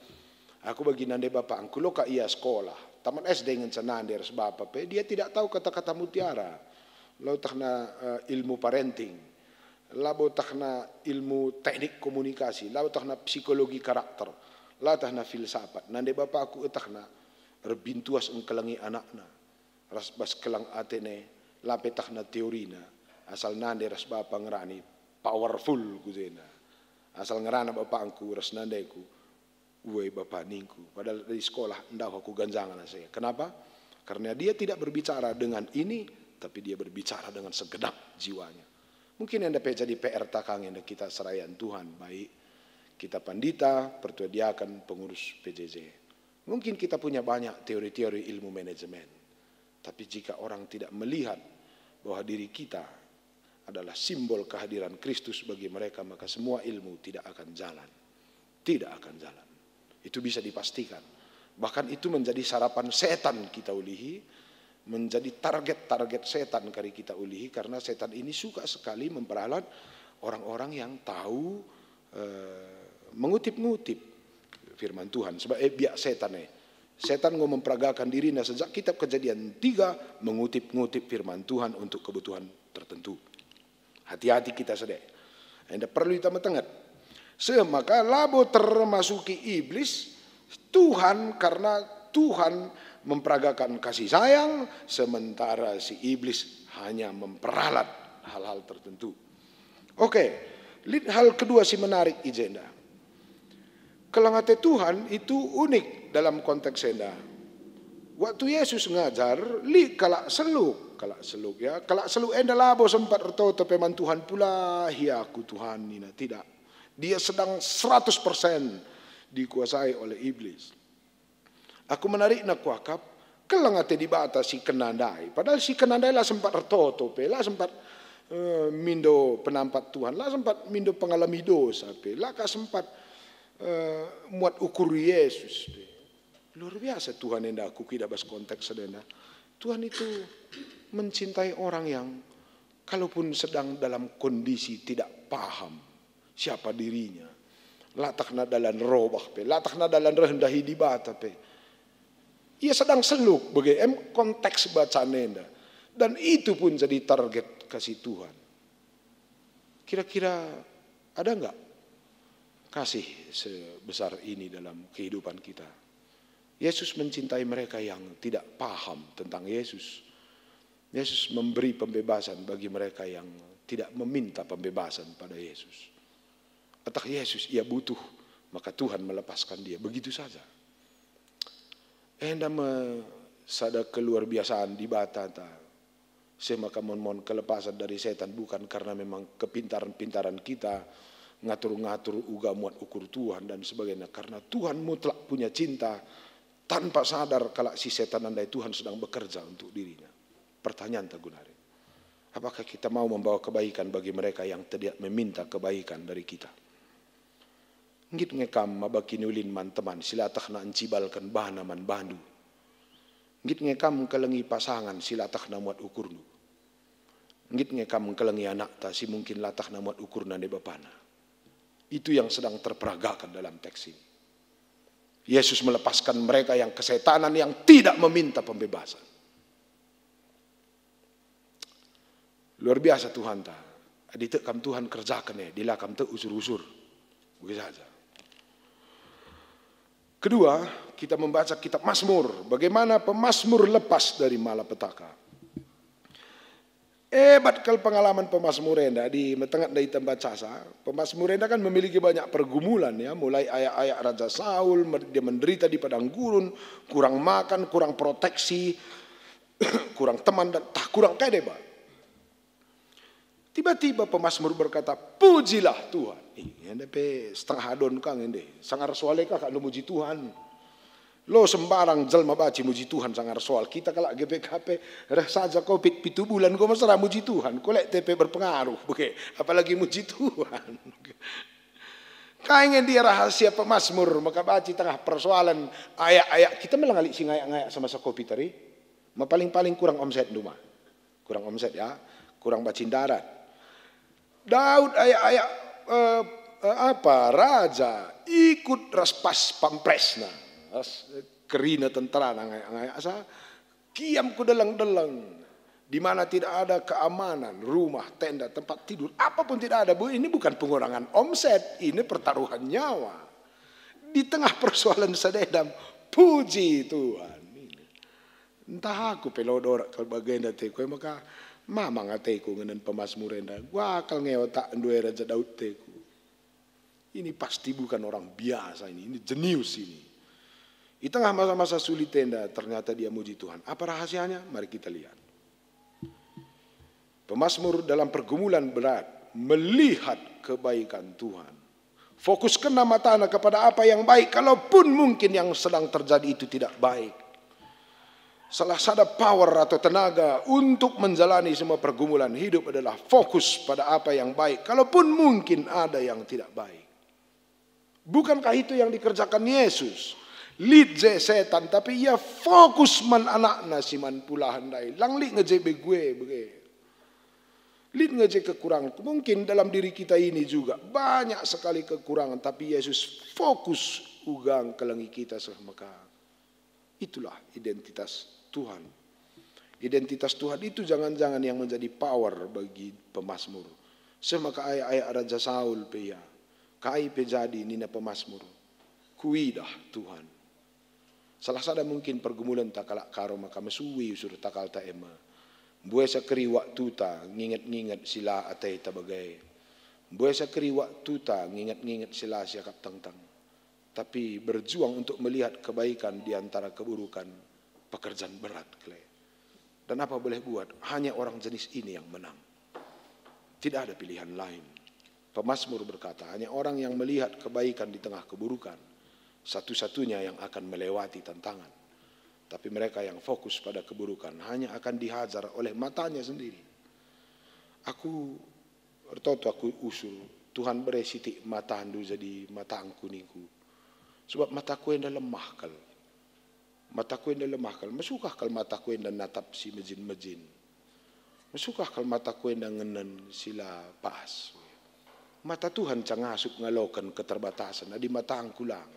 Aku bagi nande bapangku, lo ka ia sekolah. Tamat S D ngenca nande ras bapa pe, dia tidak tahu kata-kata mutiara. Lo tehna, eh, ilmu parenting. Labo tehna ilmu teknik komunikasi, labo tehna psikologi karakter, la tehna filsafat. Nande bapangku etehna erbintuas engkelengi anakna. Ras bas keleng atene, la pe tehna teorina, asal nande ras bapa ngerana, powerful ku jenda. Asal ngerana bapangku ras nandeku, "Uai bapa," ningku. Padahal di sekolah ndauh aku ganjangan asa ia. Kenapa? Karena dia tidak berbicara dengan ini, tapi dia berbicara dengan segenap jiwanya. Mungkin enda pe jadi P R ta kang enda kita serayan Tuhan, baik kita pandita, pertua diaken, pengurus P J J. Mungkin kita punya banyak teori-teori ilmu manajemen. Tapi jika orang tidak melihat bahwa diri kita adalah simbol kehadiran Kristus bagi mereka, maka semua ilmu tidak akan jalan. Tidak akan jalan. Itu bisa dipastikan. Bahkan itu menjadi sarapan setan kita ulihi, menjadi target-target setan kari kita ulihi, karena setan ini suka sekali memperalat orang-orang yang tahu, eh, mengutip-ngutip firman Tuhan. Sebab, eh, biak setan, eh. Setan enggo memperagakan dirina sejak kitab Kejadian tiga, mengutip-ngutip firman Tuhan untuk kebutuhan tertentu. Hati-hati kita sede. Enda perlu kita metenget. Seh maka labo termasuki iblis Tuhan, karena Tuhan memperagakan kasih sayang, sementara si iblis hanya memperalat hal-hal tertentu. Oke, lit hal kedua si menarik i jenda. Keleng ate Tuhan itu unik dalam konteks enda. Waktu Yesus ngajar, lit kalak seluk, kalak seluk, ya, kalak seluk enda labo sempat ertoto pe man Tuhan, "Pulahi aku, Tuhan," nina, tidak. Dia sedang seratus persen dikuasai oleh iblis. Aku menarikna kuakap, keleng ate Dibata si kena ndai. Padahal si kena ndai la sempat ertoto pe, la sempat, eh, mindo penampat Tuhan, la sempat mindo pengalami dosa pe, la ka sempat, eh, muat ukur Yesus pe. Luar biasa Tuhan enda, aku kida bas konteks enda. Tuhan itu mencintai orang yang kalaupun sedang dalam kondisi tidak paham siapa dirinya, latahna dalan robah pe, latahna dalan reh ndahi Dibata pe, ia sedang seluk bage em konteks bacaan enda. Dan itu pun jadi target kasih Tuhan. Kira-kira ada nggak kasih sebesar ini dalam kehidupan kita? Yesus mencintai mereka yang tidak paham tentang Yesus. Yesus memberi pembebasan bagi mereka yang tidak meminta pembebasan pada Yesus. Atah Yesus ia butuh, maka Tuhan melepaskan dia. Begitu saja. Enda me sada keluar biasaan Dibata ta. Seh maka mon-mon kelepasan dari setan bukan karena memang kepintaran-pintaran kita ngatur-ngatur uga muat ukur Tuhan dan sebagainya. Karena Tuhan mutlak punya cinta, tanpa sadar kalak si setan ndai Tuhan sedang bekerja untuk dirinya. Pertanyaan ta guna ari, apakah kita mau membawa kebaikan bagi mereka yang tidak meminta kebaikan dari kita? Nggit nge kam maba kiniulin man teman si latahna encibalken bana man bandu? Nggit nge kam ngkelengi pasangan si latahna muat ukurndu? Nggit nge kam ngkelengi anakta si mungkin latahna muat ukurna nde bapana? Itu yang sedang terperagakan dalam teks ini. Yesus melepaskan mereka yang kesetanan, yang tidak meminta pembebasan. Luar biasa Tuhanta. Adi tek kam Tuhan kerjaken e, adi la kam tek usur-usur. Begitu saja. Kedua, kita membaca kitab Mazmur. Bagaimana pemazmur lepas dari malapetaka? Ebat kal pengalaman pemazmur enda, adi metenget ndai tembacasa. Pemazmur enda kan memiliki banyak pergumulan, ya, mulai ayak-ayak Raja Saul, mer-, dia menderita di padang gurun, kurang makan, kurang proteksi, kurang teman, dan tah kurang kai deba. Tiba-tiba pemazmur berkata, "Pujilah Tuhan." Ih, enda pe setengah adon kang ende. Sanga ersoal e kah kak muji Tuhan? Lo sembarang jelma banci muji Tuhan sanga ersoal. Kita kalak G P K P, reh saja covid pitu bulan, enggo mesera muji Tuhan. Kolekte pe berpengaruh, bage. Apalagi muji Tuhan. Kai nge ndia rahasia pemazmur, maka banci tengah persoalan ayak-ayak kita melenga lit si ngayak-ngayak semasa covid ari? Ma paling-paling kurang omset nduma. Kurang omset, ya, kurang banci ndarat. Daud ayak-ayak, eh, eh, apa, raja, ikut ras pas pampresna, ras kerina tenterana ngayak-ngayak asa kiam ku deleng-deleng, di mana tidak ada keamanan, rumah, tenda, tempat tidur, apapun tidak ada. Bu, ini bukan pengurangan omset, ini pertaruhan nyawa. Di tengah persoalan sededam, puji Tuhan. Ntah aku pe la dorak kal bagenda ateku, e maka mamang ateku ngenen pemazmur enda. Gua kal nge otak ndue Raja Daud ateku. Ini pasti bukan orang biasa ini, ini jenius ini. Di tengah masa-masa sulit enda ternyata dia muji Tuhan. Apa rahasianya? Mari kita lihat. Pemazmur dalam pergumulan berat melihat kebaikan Tuhan. Fokuskenna matana kepada apa yang baik, kalaupun mungkin yang sedang terjadi itu tidak baik. Salah sada power atau tenaga untuk menjalani semua pergumulan hidup adalah fokus pada apa yang baik, kalaupun mungkin ada yang tidak baik. Bukankah itu yang dikerjakan Yesus? Lit je setan, tapi ia fokus man anakna si man pulahan ndai. Lang lit nge je begue, bege. Lit nge je kekurangan. Mungkin dalam diri kita ini juga banyak sekali kekurangan, tapi Yesus fokus uga ngkelengi kita seh mekar. Itulah identitas Tuhan. Identitas Tuhan itu jangan-jangan yang menjadi power bagi pemazmur. Seh maka ayak-ayak Raja Saul pe ia, kai pe jadi nina pemazmur, "Kuidah Tuhan." Salah sada mungkin pergumulenta kalak Karo maka mesui usur takalta ema. Mbuesa keri waktuta nginget-nginget si la ateta bage. Mbuesa keri waktuta nginget-nginget si la siakap tengteng. Tapi berjuang untuk melihat kebaikan di antara keburukan, pekerjaan berat, kele. Dan apa boleh buat, hanya orang jenis ini yang menang. Tidak ada pilihan lain. Pemazmur berkata, hanya orang yang melihat kebaikan di tengah keburukan, satu-satunya yang akan melewati tantangan. Tapi mereka yang fokus pada keburukan hanya akan dihajar oleh matanya sendiri. Aku ertoto aku usur, Tuhan bere sitik matandu jadi matangku ningku. Sebab mataku enda lemah kal. Mataku enda lemah kal. Mesukah kal mataku enda natap si mejin-mejin. Mesukah kal mataku enda ngenen si la pas. Mata Tuhan ca ngasup ngaloken keterbatasen, adi matangku lang.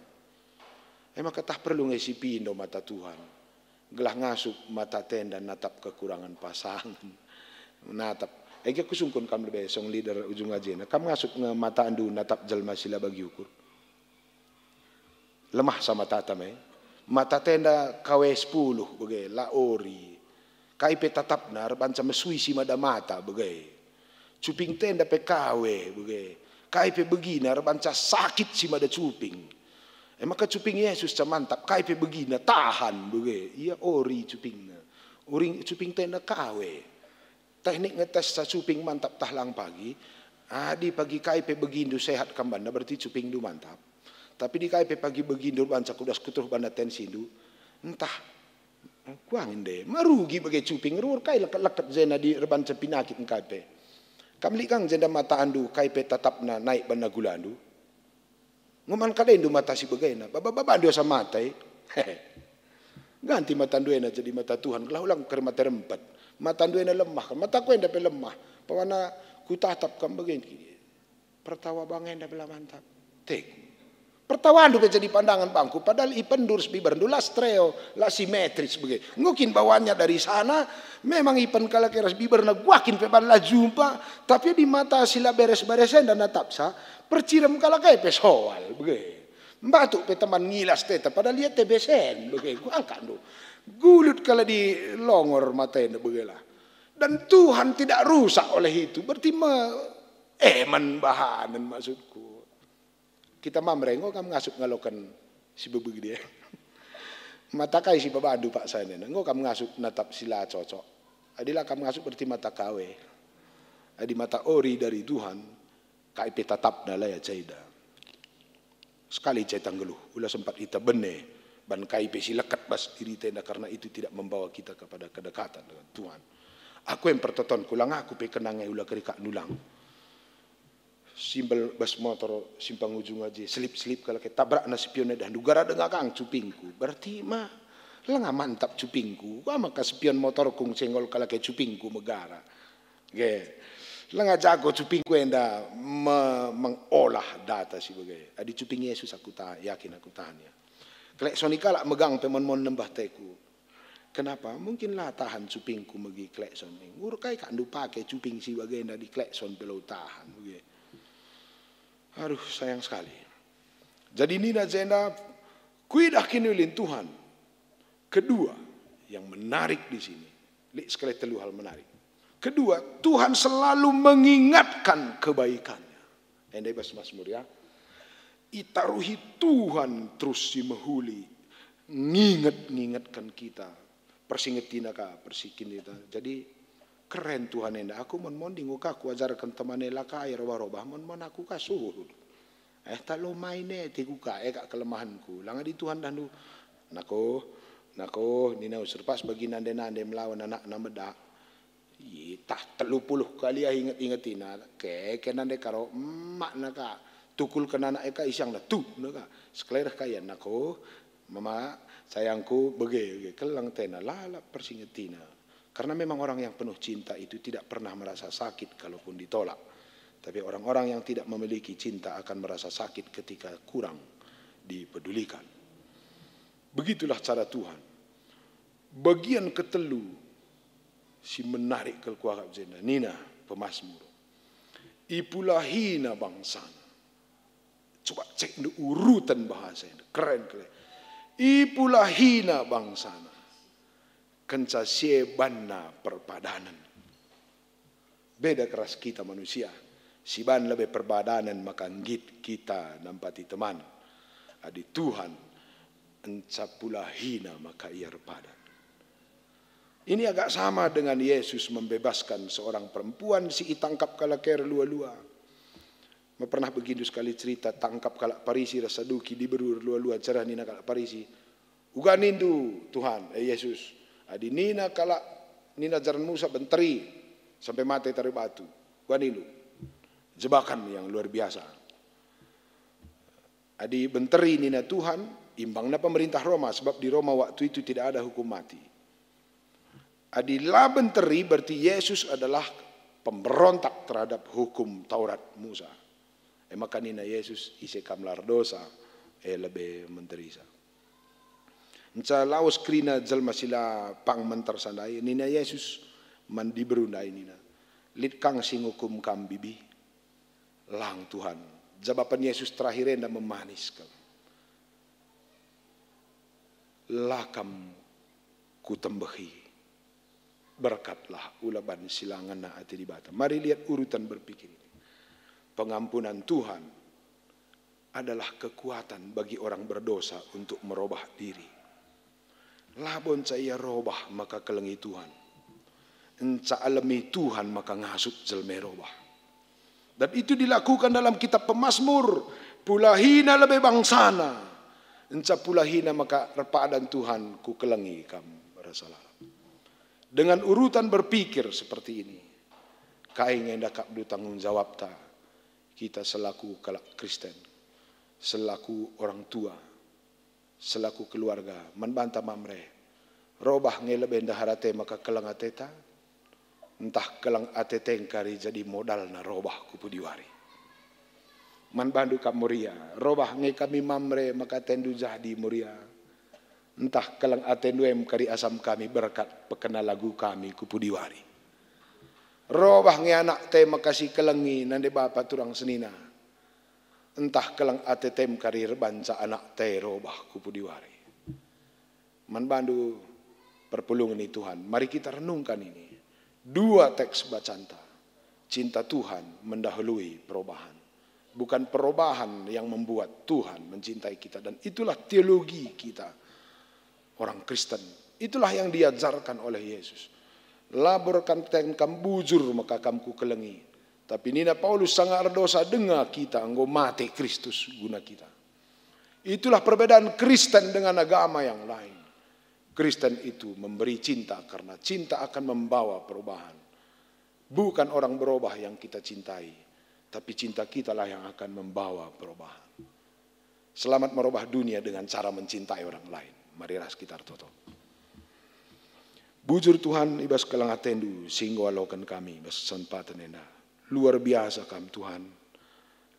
E maka tah perlu nge sipindo mata Tuhan, gelah ngasup mata tenda natap kekurangan pasangan. Natap. Ege kusungkun kam lebe song leader ujung ajena. Kam ngasup nge matandu natap jelma si la bagi ukur. Lemah sama tata me. Mata tenda kawe sepuluh bage, la ori. Kai pe tatapna erbanca mesui si mada mata bage. Cuping tenda pe kawe bage. Kai pe begina erbanca sakit si mada cuping. E maka cuping Yesus ca mantap, kai pe begina tahan bage. Ia ori cupingna. Ori cuping tenda kawe. Teknik ngetesca cuping mantap tah lang pagi, adi pagi kai pe begindu sehat kam banna, berarti cupingndu mantap. Tapi di kai pe pagi begindu erbanca kudas kuteruh banna tensindu, ntah kuangin de, merugi bage cuping, ruur kai leket-leket jena di erbanca pinakit engkai pe. Kam lit kang jenda matandu kai pe tatapna naik banna gulandu. Enggo man kadendu mata si begena, baba-babandu asa mata e. Ganti matandu ena jadi mata Tuhan, gelah ulang kari mata rempet. Matandu ena lemah, mataku enda pe lemah. Pawana kutatap kam bage. Pertawa bang enda pe la mantap. Tek. Pertawandu pe jadi pandangan bangku, padahal ipenndu ras biberndu la stereo, la simetris bage. Enggo kin bawanya dari sana, memang ipen kalak e ras biberna guakin pe ban la jumpa, tapi di mata si la beres-beres enda natapsa, percirem kalak e pe soal bage. Mbatuk pe teman ngilas teta, padahal ia tebesen bage, guangkakndu. Gulut kalak di longor mata enda bage lah. Dan Tuhan tidak rusak oleh itu, berarti me-, eman bahanen maksudku. Kita mamre, enggo kam ngasup ngaloken si bebegi dia. Mata kai si babandu paksa nena, enggo kam ngasup natap si la cocok. Adi la kam ngasup berarti mata kawe. Adi mata ori dari Tuhan, kai pe tatapna la ia caida. Sekali caita nggeluh, ula sempat ita bene, ban kai pe si leket bas diri tenda karena itu tidak membawa kita kepada kedekatan dengan Tuhan. Aku yang pertotonku, lang aku pe kenangai ula kerikak nulang. Simbel bas motor simpang ujung aje, selip-selip kalak e, tabrakna spion e dahndu, gara denga kang cupingku. Berarti ma, lenga mantap cupingku. Kua maka spion motorku ngesenggol kalak e cupingku megara. Ge. Lenga jago cupingku enda me-, mengolah data si bage. Adi cuping Yesus aku ta-, yakin aku tahan ya. Klekson i kalak megang pe mon-mon nembah teku. Kenapa? Mungkin la tahan cupingku megi klekson e. Ngur kai kak ndu pake cuping si bagenda di klekson pe la tahan, bage. Aduh, sayang sekali. Jadi nina jenda, kuidah kiniulin Tuhan. Kedua, yang menarik di sini, lit sekali telu hal menarik. Kedua, Tuhan selalu mengingatkan kebaikannya. Enda i bas Mazmur ya. Itaruhi Tuhan terus si mehuli, nginget-ngingetken kita, persingetina ka, persikin kita. Jadi, keren Tuhan enda. Aku mon-mon ndai enggo ka kuajarken teman e la kai robah-robah, mon-mon aku ka suhut. Eh, talo main e, tiku ka, e kak kelemahenku. Lang adi Tuhan dahndu, nako, Nako, nina user, pas bagi nande-nande melawan anakna medak. Itah telu puluh kali ah inget-ingetina, keke nande karo emakna ka, tukulken anak e ka, isiangna tuhna ka. Sekelah reh ka ia, nako, mama, sayangku, bage, bage, keleng tena, lalap persingetina. Karena memang orang yang penuh cinta itu tidak pernah merasa sakit kalaupun ditolak. Tapi orang-orang yang tidak memiliki cinta akan merasa sakit ketika kurang dipedulikan. Begitulah cara Tuhan. Bagian ketelu si menarik kal kuakap jenda, nina pemasmur, "Ipulahina bangsana." Coba cekndu urutan bahasa enda, keren kal. "Ipulahina bangsana, kenca si e banna perpadanen." Beda keras kita manusia, si ban lebe perpadanen maka nggit kita nampati teman. Adi Tuhan enca pulahina maka ia erpadan. Ini agak sama dengan Yesus membebaskan seorang perempuan si itangkap kalak e erlua-lua. Ma pernah begindu sekali cerita tangkap kalak Parisi ras Saduki, diberu erlua-lua, cerah nina kalak Parisi, "Uga nindu, Tuhan, eh, Yesus, adi nina kalak, nina ajaran Musa, benteri sampai mate tare batu, uga nindu." Jebakan yang luar biasa. Adi benteri nina Tuhan, imbangna pemerintah Roma, sebab di Roma waktu itu tidak ada hukum mati. Adi la benteri, berarti Yesus adalah pemberontak terhadap hukum Taurat Musa. E maka nina Yesus, "Ise kam la erdosa, e lebe menterisa." Nca lawes kerina jelma si la pang menter sandai, nina Yesus man diberu ndai nina, "Lit kang si ngukum kam bibi?" "Lang, Tuhan." Jabapan Yesus terakhir enda memanis kal. "La kam kutembehi. Berkatlah ula ban si la ngena ate Dibata." Mari lihat urutan berpikir ini. Pengampunan Tuhan adalah kekuatan bagi orang berdosa untuk merobah diri. Labo nca ia robah maka kelengi Tuhan. Nca alemi Tuhan maka ngasup jelma e robah. Dan itu dilakukan dalam kitab Pemasmur, "Pulahina lebe bangsana, nca pulahina maka erpadan Tuhan, kukelengi kam rasa lalap." Dengan urutan berpikir seperti ini, kai nge ndakapndu tanggung jawabta kita selaku kalak Kristen, selaku orang tua, selaku keluarga, man banta Mamre, robah nge lebe ndehar ate maka keleng ateta? Ntah keleng ate te engkari jadi modalna robah ku pudi wari? Man bandu kap Moria, robah nge kami Mamre maka atendu jadi Moria? Ntah keleng atendu em kari asam kami berkat pekena lagu kami ku pudi wari? Robah nge anak te maka si kelengi nande bapa turang senina? Ntah keleng ate tem kari erbanca anak te robah ku pudi wari? Man bandu perpulungen ni Tuhan, mari kita renungkan ini. Dua teks bacanta. Cinta Tuhan mendahului perobahan. Bukan perobahan yang membuat Tuhan mencintai kita. Dan itulah teologi kita, orang Kristen. Itulah yang diajarkan oleh Yesus. "Labo erkataken kam bujur maka kam kukelengi." Tapi nina Paulus, "Sanga erdosa denga kita, enggo mate Kristus guna kita." Itulah perbedaan Kristen dengan agama yang lain. Kristen itu memberi cinta karena cinta akan membawa perubahan. Bukan orang berubah yang kita cintai, tapi cinta kitalah yang akan membawa perubahan. Selamat merubah dunia dengan cara mencintai orang lain. Mari ras kita ertoto. Bujur Tuhan, i bas keleng atendu si enggo aloken kami i bas kesempatan enda. Luar biasa Kam Tuhan.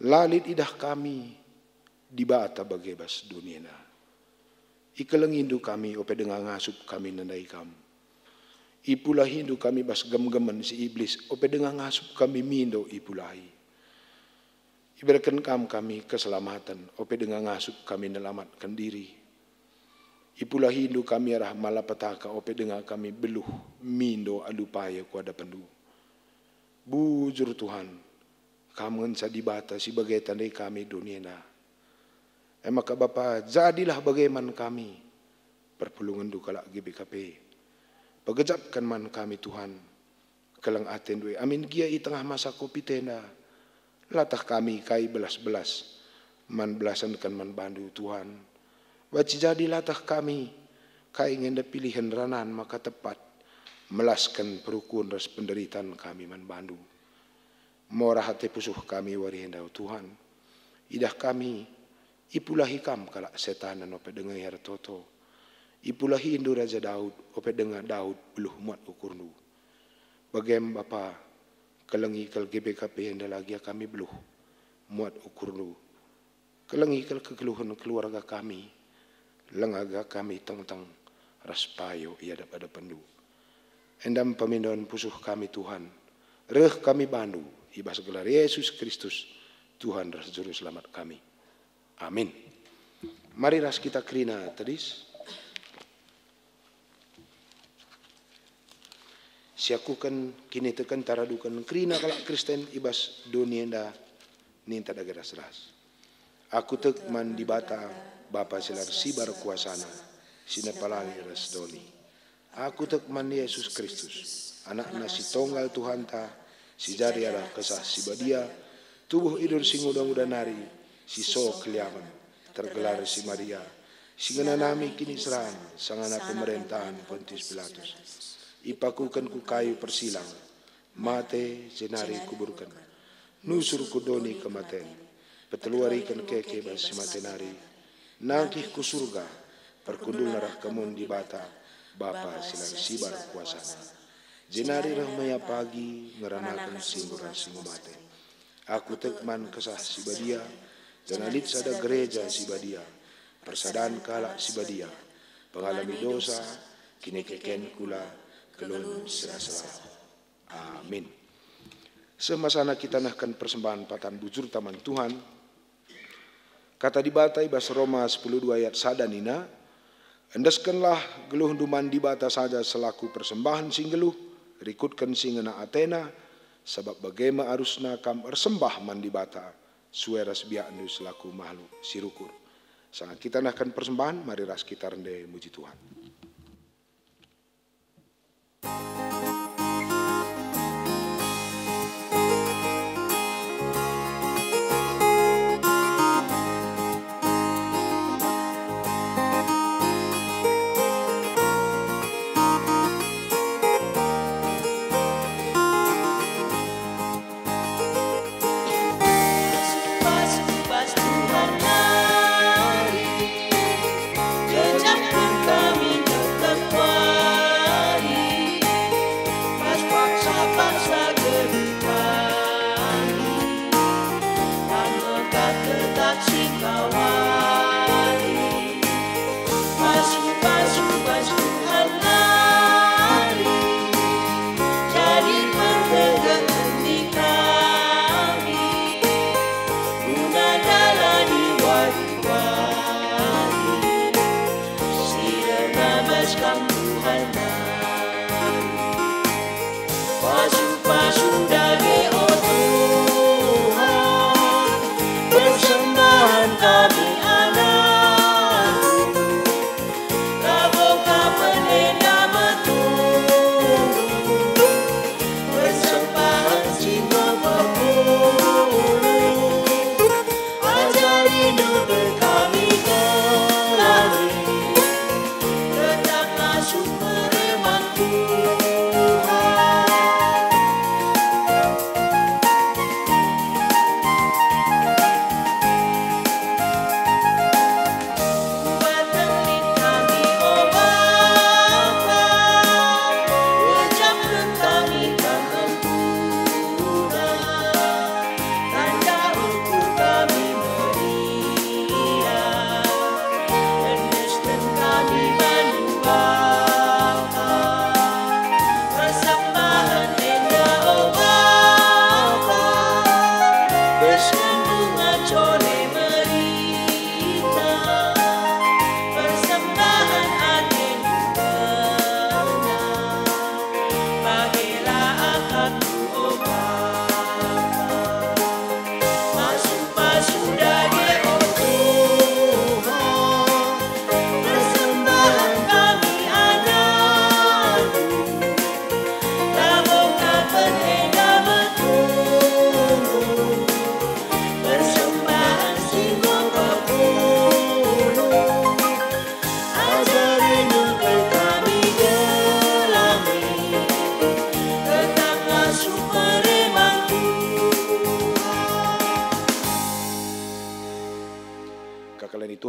La lit idah kami Dibata bage bas doni enda. Ikelengindu kami ope denga ngasup kami nandai Kam. Ipulahindu kami bas gemgemen si Iblis ope denga ngasup kami mindo ipulahi. Ibereken Kam kami keselamaten ope denga ngasup kami nelamatken diri. Ipulahindu kami arah malapetaka ope denga kami beluh mindo alu payo ku adapenNdu. Bujur Tuhan, Kam ngenca Dibata si bage tandai kami doni enda. E maka Bapa, jadilah bage man kami, perpulungenNdu kalak G B K P. Pegejapken man kami Tuhan, keleng atenNdu e, amin gia i tengah masa covid enda, latah kami kai belas-belas man belasenken man bandu, Tuhan. Banci jadi latah kami Kai nge enda pilihen ranan maka tepat melasken perukun ras penderitan kami man bandu. Mora ate pusuh kami wari enda, o Tuhan. Idah kami, ipulahi Kam kalak setanen ope denga ia ertoto. Ipulahindu Raja Daud, ope denga Daud beluh muat ukurndu. Bagem Bapa, kelengi kal G B K P enda lagi ia kami beluh muat ukurndu. Kelengi kal kegeluhen keluarga kami, langa ga kami tengteng ras payo i adep-adepenndu. Enda me pemindon pusuh kami, Tuhan. Reh kami bandu i bas gelar Yesus Kristus, Tuhan ras Juru Selamat kami. Amin. Mari ras kita kerina tedis. Siakuken kinitekenta raduken kerina kalak Kristen i bas doni enda ninta dage ras-ras. Aku tek man Dibata, Bapa si la ersibar kuasaNa, si nepalangi ras doni. Aku tek man Yesus Kristus, AnakNa si Tonggal Tuhanta, si jadi arah Kesah Si Badia, tubuh idur si nguda-nguda nari, si so keliamen, tergelar si Maria, si ngenanami kiniseran sangana pemerentahen Pontius Pilatus. Ipakuken ku kayu persilang, mate, jenari kuburken. Nusur ku doni kematen, peteluariken keke bas si mate nari. Nangkih ku Surga, perkundulna reh ka mun Dibata, Bapa si la ersibar kuasaNa. Jenari reh me ia pagi ngeranaken si enggo ras si enggo mate. Aku tek man Kesah Si Badia, janah lit sada gereja si badia, persadan kalak si badia, pengalemi dosa, kinikeken kula, kelun sera-sera. Amin. Seh masana kita nehken persembahen patan bujurta man Tuhan. Kata Dibata i bas Roma sepuluh dua ayat sada nina, "Endeskenlah geluhndu man Dibata saja selaku persembahen si nggeluh, rikutken si ngena ateNa, sabap bage me arusna kam ersembah man Dibata, sue ras biakndu selaku mahluk si rukur." Sanga kita nehken persembahen, mari ras kita rende muji Tuhan.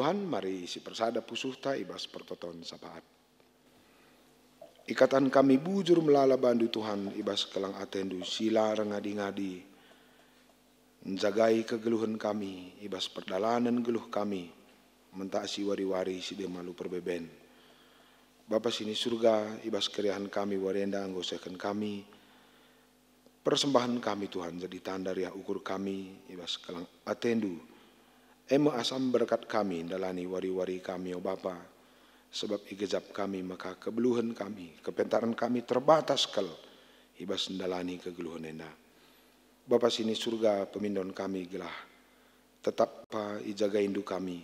Tuhan, mari sipersada pusuhta i bas pertoton sapaat. Ikataken kami bujur melala bandu, Tuhan, i bas kelang atendu si la erngadi-ngadi, njagai kegeluhen kami i bas perdalanen geluh kami mentasi wari-wari si dem alu perbeben. Bapa si ni Surga, i bas keriahen kami wari enda enggo sehken kami persembahen kami, Tuhan, jadi tanda riah ukur kami i bas kelang atendu. E me asam berkat kami ndalani wari-wari kami, o Bapa, sabap igejap kami maka kebeluhen kami, kepentaren kami terbatas kal i bas ndalani kegeluhen enda. Bapa si ni Surga, pemindon kami gelah tetap pa ijagaindu kami,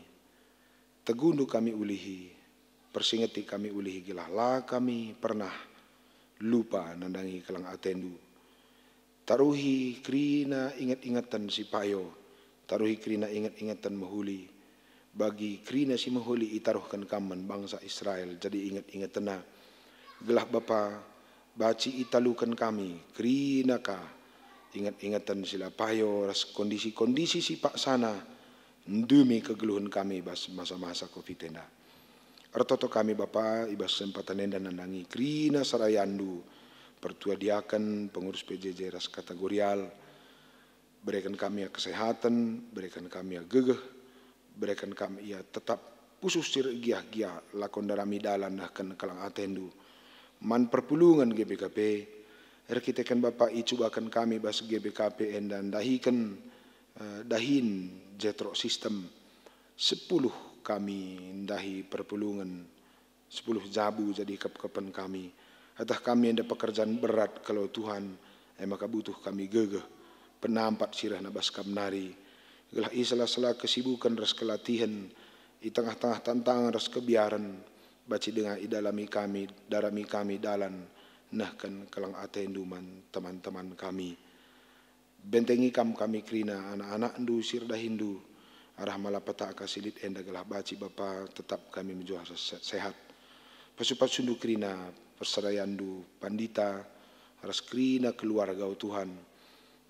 tegundu kami ulihi, persingeti kami ulihi gelah la kami pernah lupa nandangi kelang atendu. Taruhi kerina inget-ingeten si payo, taruhi kerina inget-ingeten mehuli, bagi kerina si mehuli itaruhken kam man bangsa Israel jadi inget-ingetenna, gelah Bapa, banci italuken kami kerina ka inget-ingeten si la payo ras kondisi-kondisi si paksana ndumi kegeluhen kami bas masa-masa covid enda. Ertoto kami, Bapa, i bas kesempatan enda nandangi kerina serayandu, pertua diaken, pengurus P J J ras kategorial. Bereken kami ia kesehatan, bereken kami ia gegeh, bereken kami ia tetap pusuh si ergiah-giah lako ndarami dalan nehken kelang atendu. Man perpulungen G B K P, erkiteken Bapa icubaken kami bas G B K P enda ndahiken, eh, dahin Jetro Sistem, sepuluh kami ndahi perpulungen, sepuluh jabu jadi kepkepen kami. Atah kami enda pekerjan berat kal, o Tuhan, e maka butuh kami gegeh, penampat si rehna bas Kam nari, gelah i sela-sela kesibuken ras kelatihen, i tengah-tengah tantangan ras kebiaren, banci denga idalami kami, darami kami dalan nehken kelang atendu man teman-teman kami. Bentengi Kam kami kerina anak-anakndu si erdahindu, arah malapetaka si lit enda gelah banci Bapa tetap kami mejuah se-, sehat. Pasu-pasundu kerina perserayanndu pandita ras kerina keluarga, o Tuhan.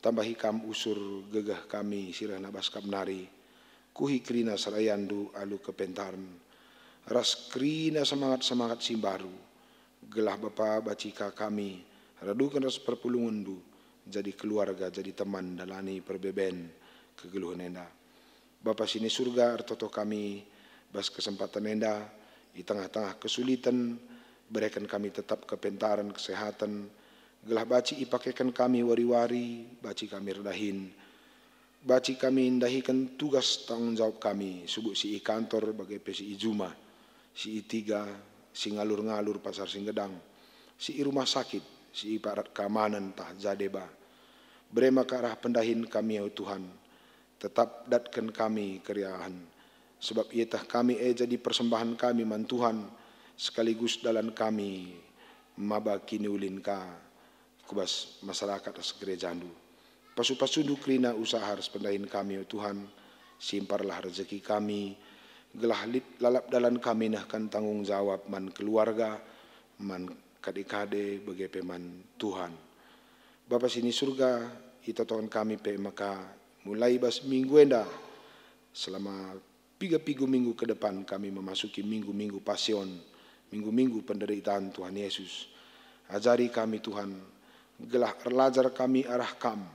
Tambahi Kam usur gegeh kami si rehna bas Kam nari. Kuhi kerina serayanndu alu kepentaren, ras kerina semangat-semangat si mbaru, gelah Bapa banci ka kami raduken ras perpulungenndu, jadi keluarga, jadi teman ndalani perbeben kegeluhen enda. Bapa si ni Surga, ertoto kami bas kesempatan enda, i tengah-tengah kesuliten, bereken kami tetap kepentaren, kesehatan, gelah banci ipakeken kami wari-wari, banci kami erdahin, banci kami ndahiken tugas tanggung jawab kami, subuk si i kantor bage pe si i juma, si i tiga, si ngalur-ngalur pasar si nggedang, si i rumah sakit, si i parat keamanen ntah ja deba. Bere maka arah pendahin kami, o Tuhan, tetap datken kami keriahen, sebab ieteh kami e jadi persembahen kami man Tuhan, sekaligus dalan kami maba kiniulin ka ku bas masyarakat ras gerejandu. Pasu-pasundu kerina usaha ras pendahin kami, o Tuhan, simparlah rezeki kami, gelah lit lalap dalan kami nehken tanggung jawab man keluarga, man kade-kade, bage pe man Tuhan. Bapa si ni Surga, itotoken kami pe maka mulai bas minggu enda, selama piga-piga minggu ke depan kami memasuki minggu-minggu Pasion, minggu-minggu penderitaan Tuhan Yesus. Ajari kami, Tuhan, gelah erlajar kami arah Kam,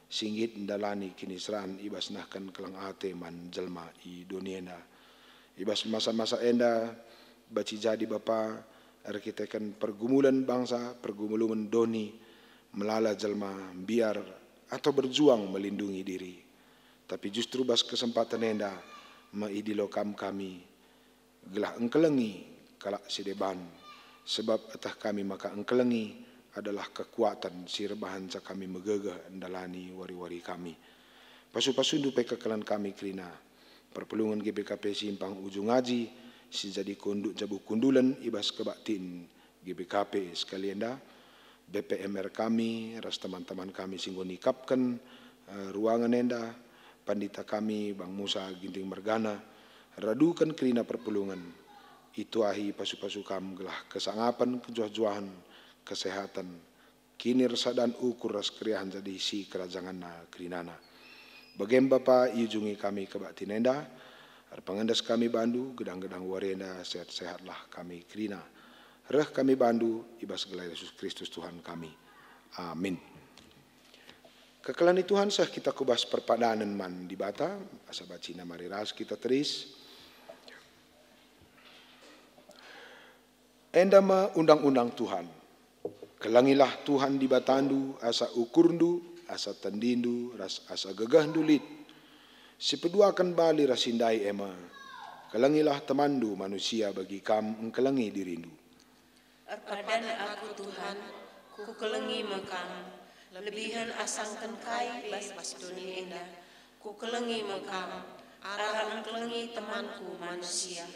si nggit ndalani kiniseran i bas nehken keleng ate man jelma i doni enda. I bas masa-masa enda, banci jadi Bapa, erkiteken pergumulen bangsa, pergumulen doni, melala jelma, mbiar, atau berjuang melindungi diri. Tapi justru bas kesempatan enda me idilo Kam kami, gelah engkelengi kalak si deban, sebab eteh kami maka engkelengi adalah kekuatan si erbahanca kami megegeh ndalani wari-wari kami. Pasu-pasundu pe kekelen kami kerina perpulungen G B K P Simpang Ujung Aji, si jadi kunduk jabu kundulen i bas kebaktin G B K P sekali enda, B P M R kami ras teman-teman kami si enggo nikapken, eh, ruangen enda, pandita kami Bang Musa Ginting mergana, raduken kerina perpulungen, ituahi pasu-pasu Kam gelah kesangapen, kejuah-juahen, kesehatan, kinirsadan ukur ras keriahen jadi isi kerajangenna kerinana. Bagem Bapa, iujungi kami kebaktin enda, Erpengendes kami bandu, gedang-gedang wari enda sehat-sehatlah kami kerina. Reh kami bandu i bas gelar Yesus Kristus Tuhan kami. Amin. Kekelengen Tuhan, seh kita ku bas perpadanen man Dibata, asa bacina mari ras kita teris. Enda me undang-undang Tuhan. Kelengilah Tuhan Dibatandu asa ukurndu, asa tendindu, ras asa gegehndu lit. Sipeduaken bali ras si ndai e me, kelengilah temanndu manusia bagi kam engkelengi dirindu. Erpadan aku Tuhan, kukelengi me kam, lebihen asangken kai bas, bas doni enda. Kukelengi me kam, arah engkelengi temanku manusia.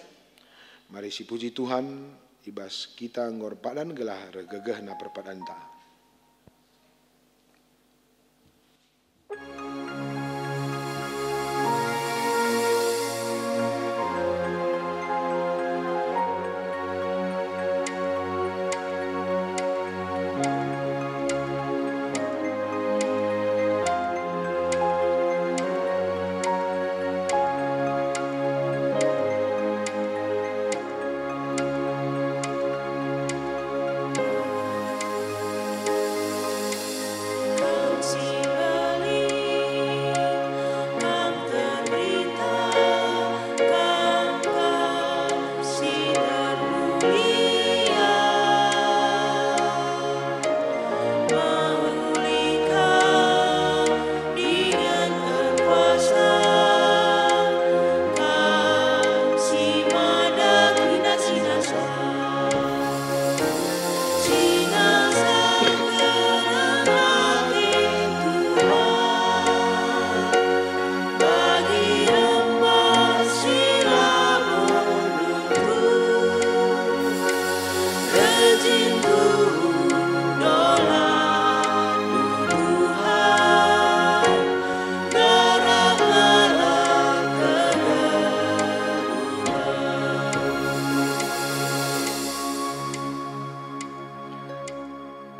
Mari sipuji Tuhan, i bas kita enggo erpadan gelah reh gegehna perpadanta.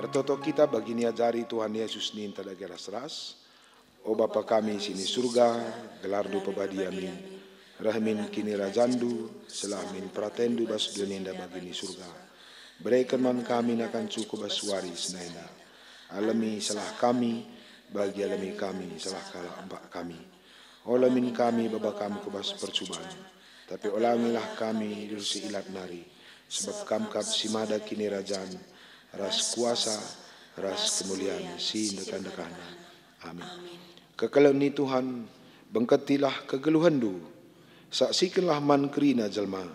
Ertoto kita bagi niajari Tuhan Yesus ninta dage ras-ras. O Bapa kami si ni Surga, gelarNdu pebadia min. Reh min kinirajanNdu, seh min peratenNdu bas doni enda bagi ni Surga. Bereken man kami nakan cukup bas wari senina enda. Alemi salah kami, bagi alemi kami salah kalak empak kami. Ola min kami baba Kam ku bas percuban, tapi olangilah kami i bas si ilat nari, sebab Kam kap si mada kinirajan, ras kuasa, ras kemulian si ndekah-ndekahna. Amin. Kekelengen Tuhan, bengketilah kegeluhenNdu, saksikenlah man kerina jelma,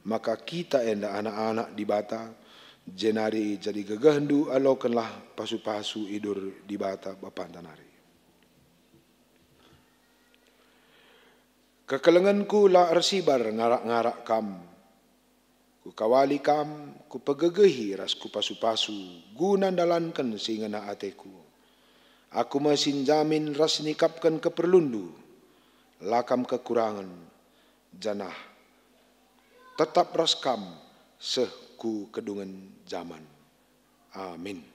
maka kita enda anak-anak Dibata, jenari jadi gegehndu alokenlah pasu-pasu idur Dibata Bapanta nari. Kekelengenku la ersibar ngarak-ngarak Kam. Kukawali Kam, kupegegehi ras kupasu-pasu guna ndalanken si ngena ateku. Aku me si njamin ras nikapken keperlunNdu. La Kam kekurangen, janah tetap ras Kam seh ku kedungen jaman. Amin.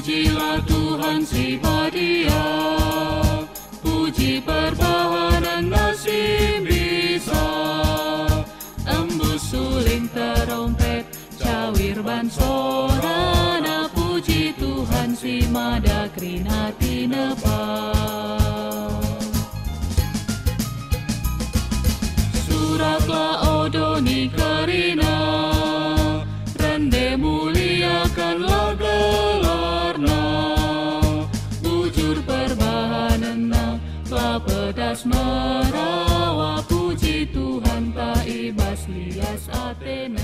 Pujilah Tuhan si badia, puji perbahanenNa si mbisa. Embus suling terompet, cawir ban sorana, puji Tuhan si mada kerina tinepa. Suraklah o doni kerina, rende muliakanlah gelarNa. Bujur perbahanenNa, la pedas merawa, puji Tuhan ta i bas lias ateNa.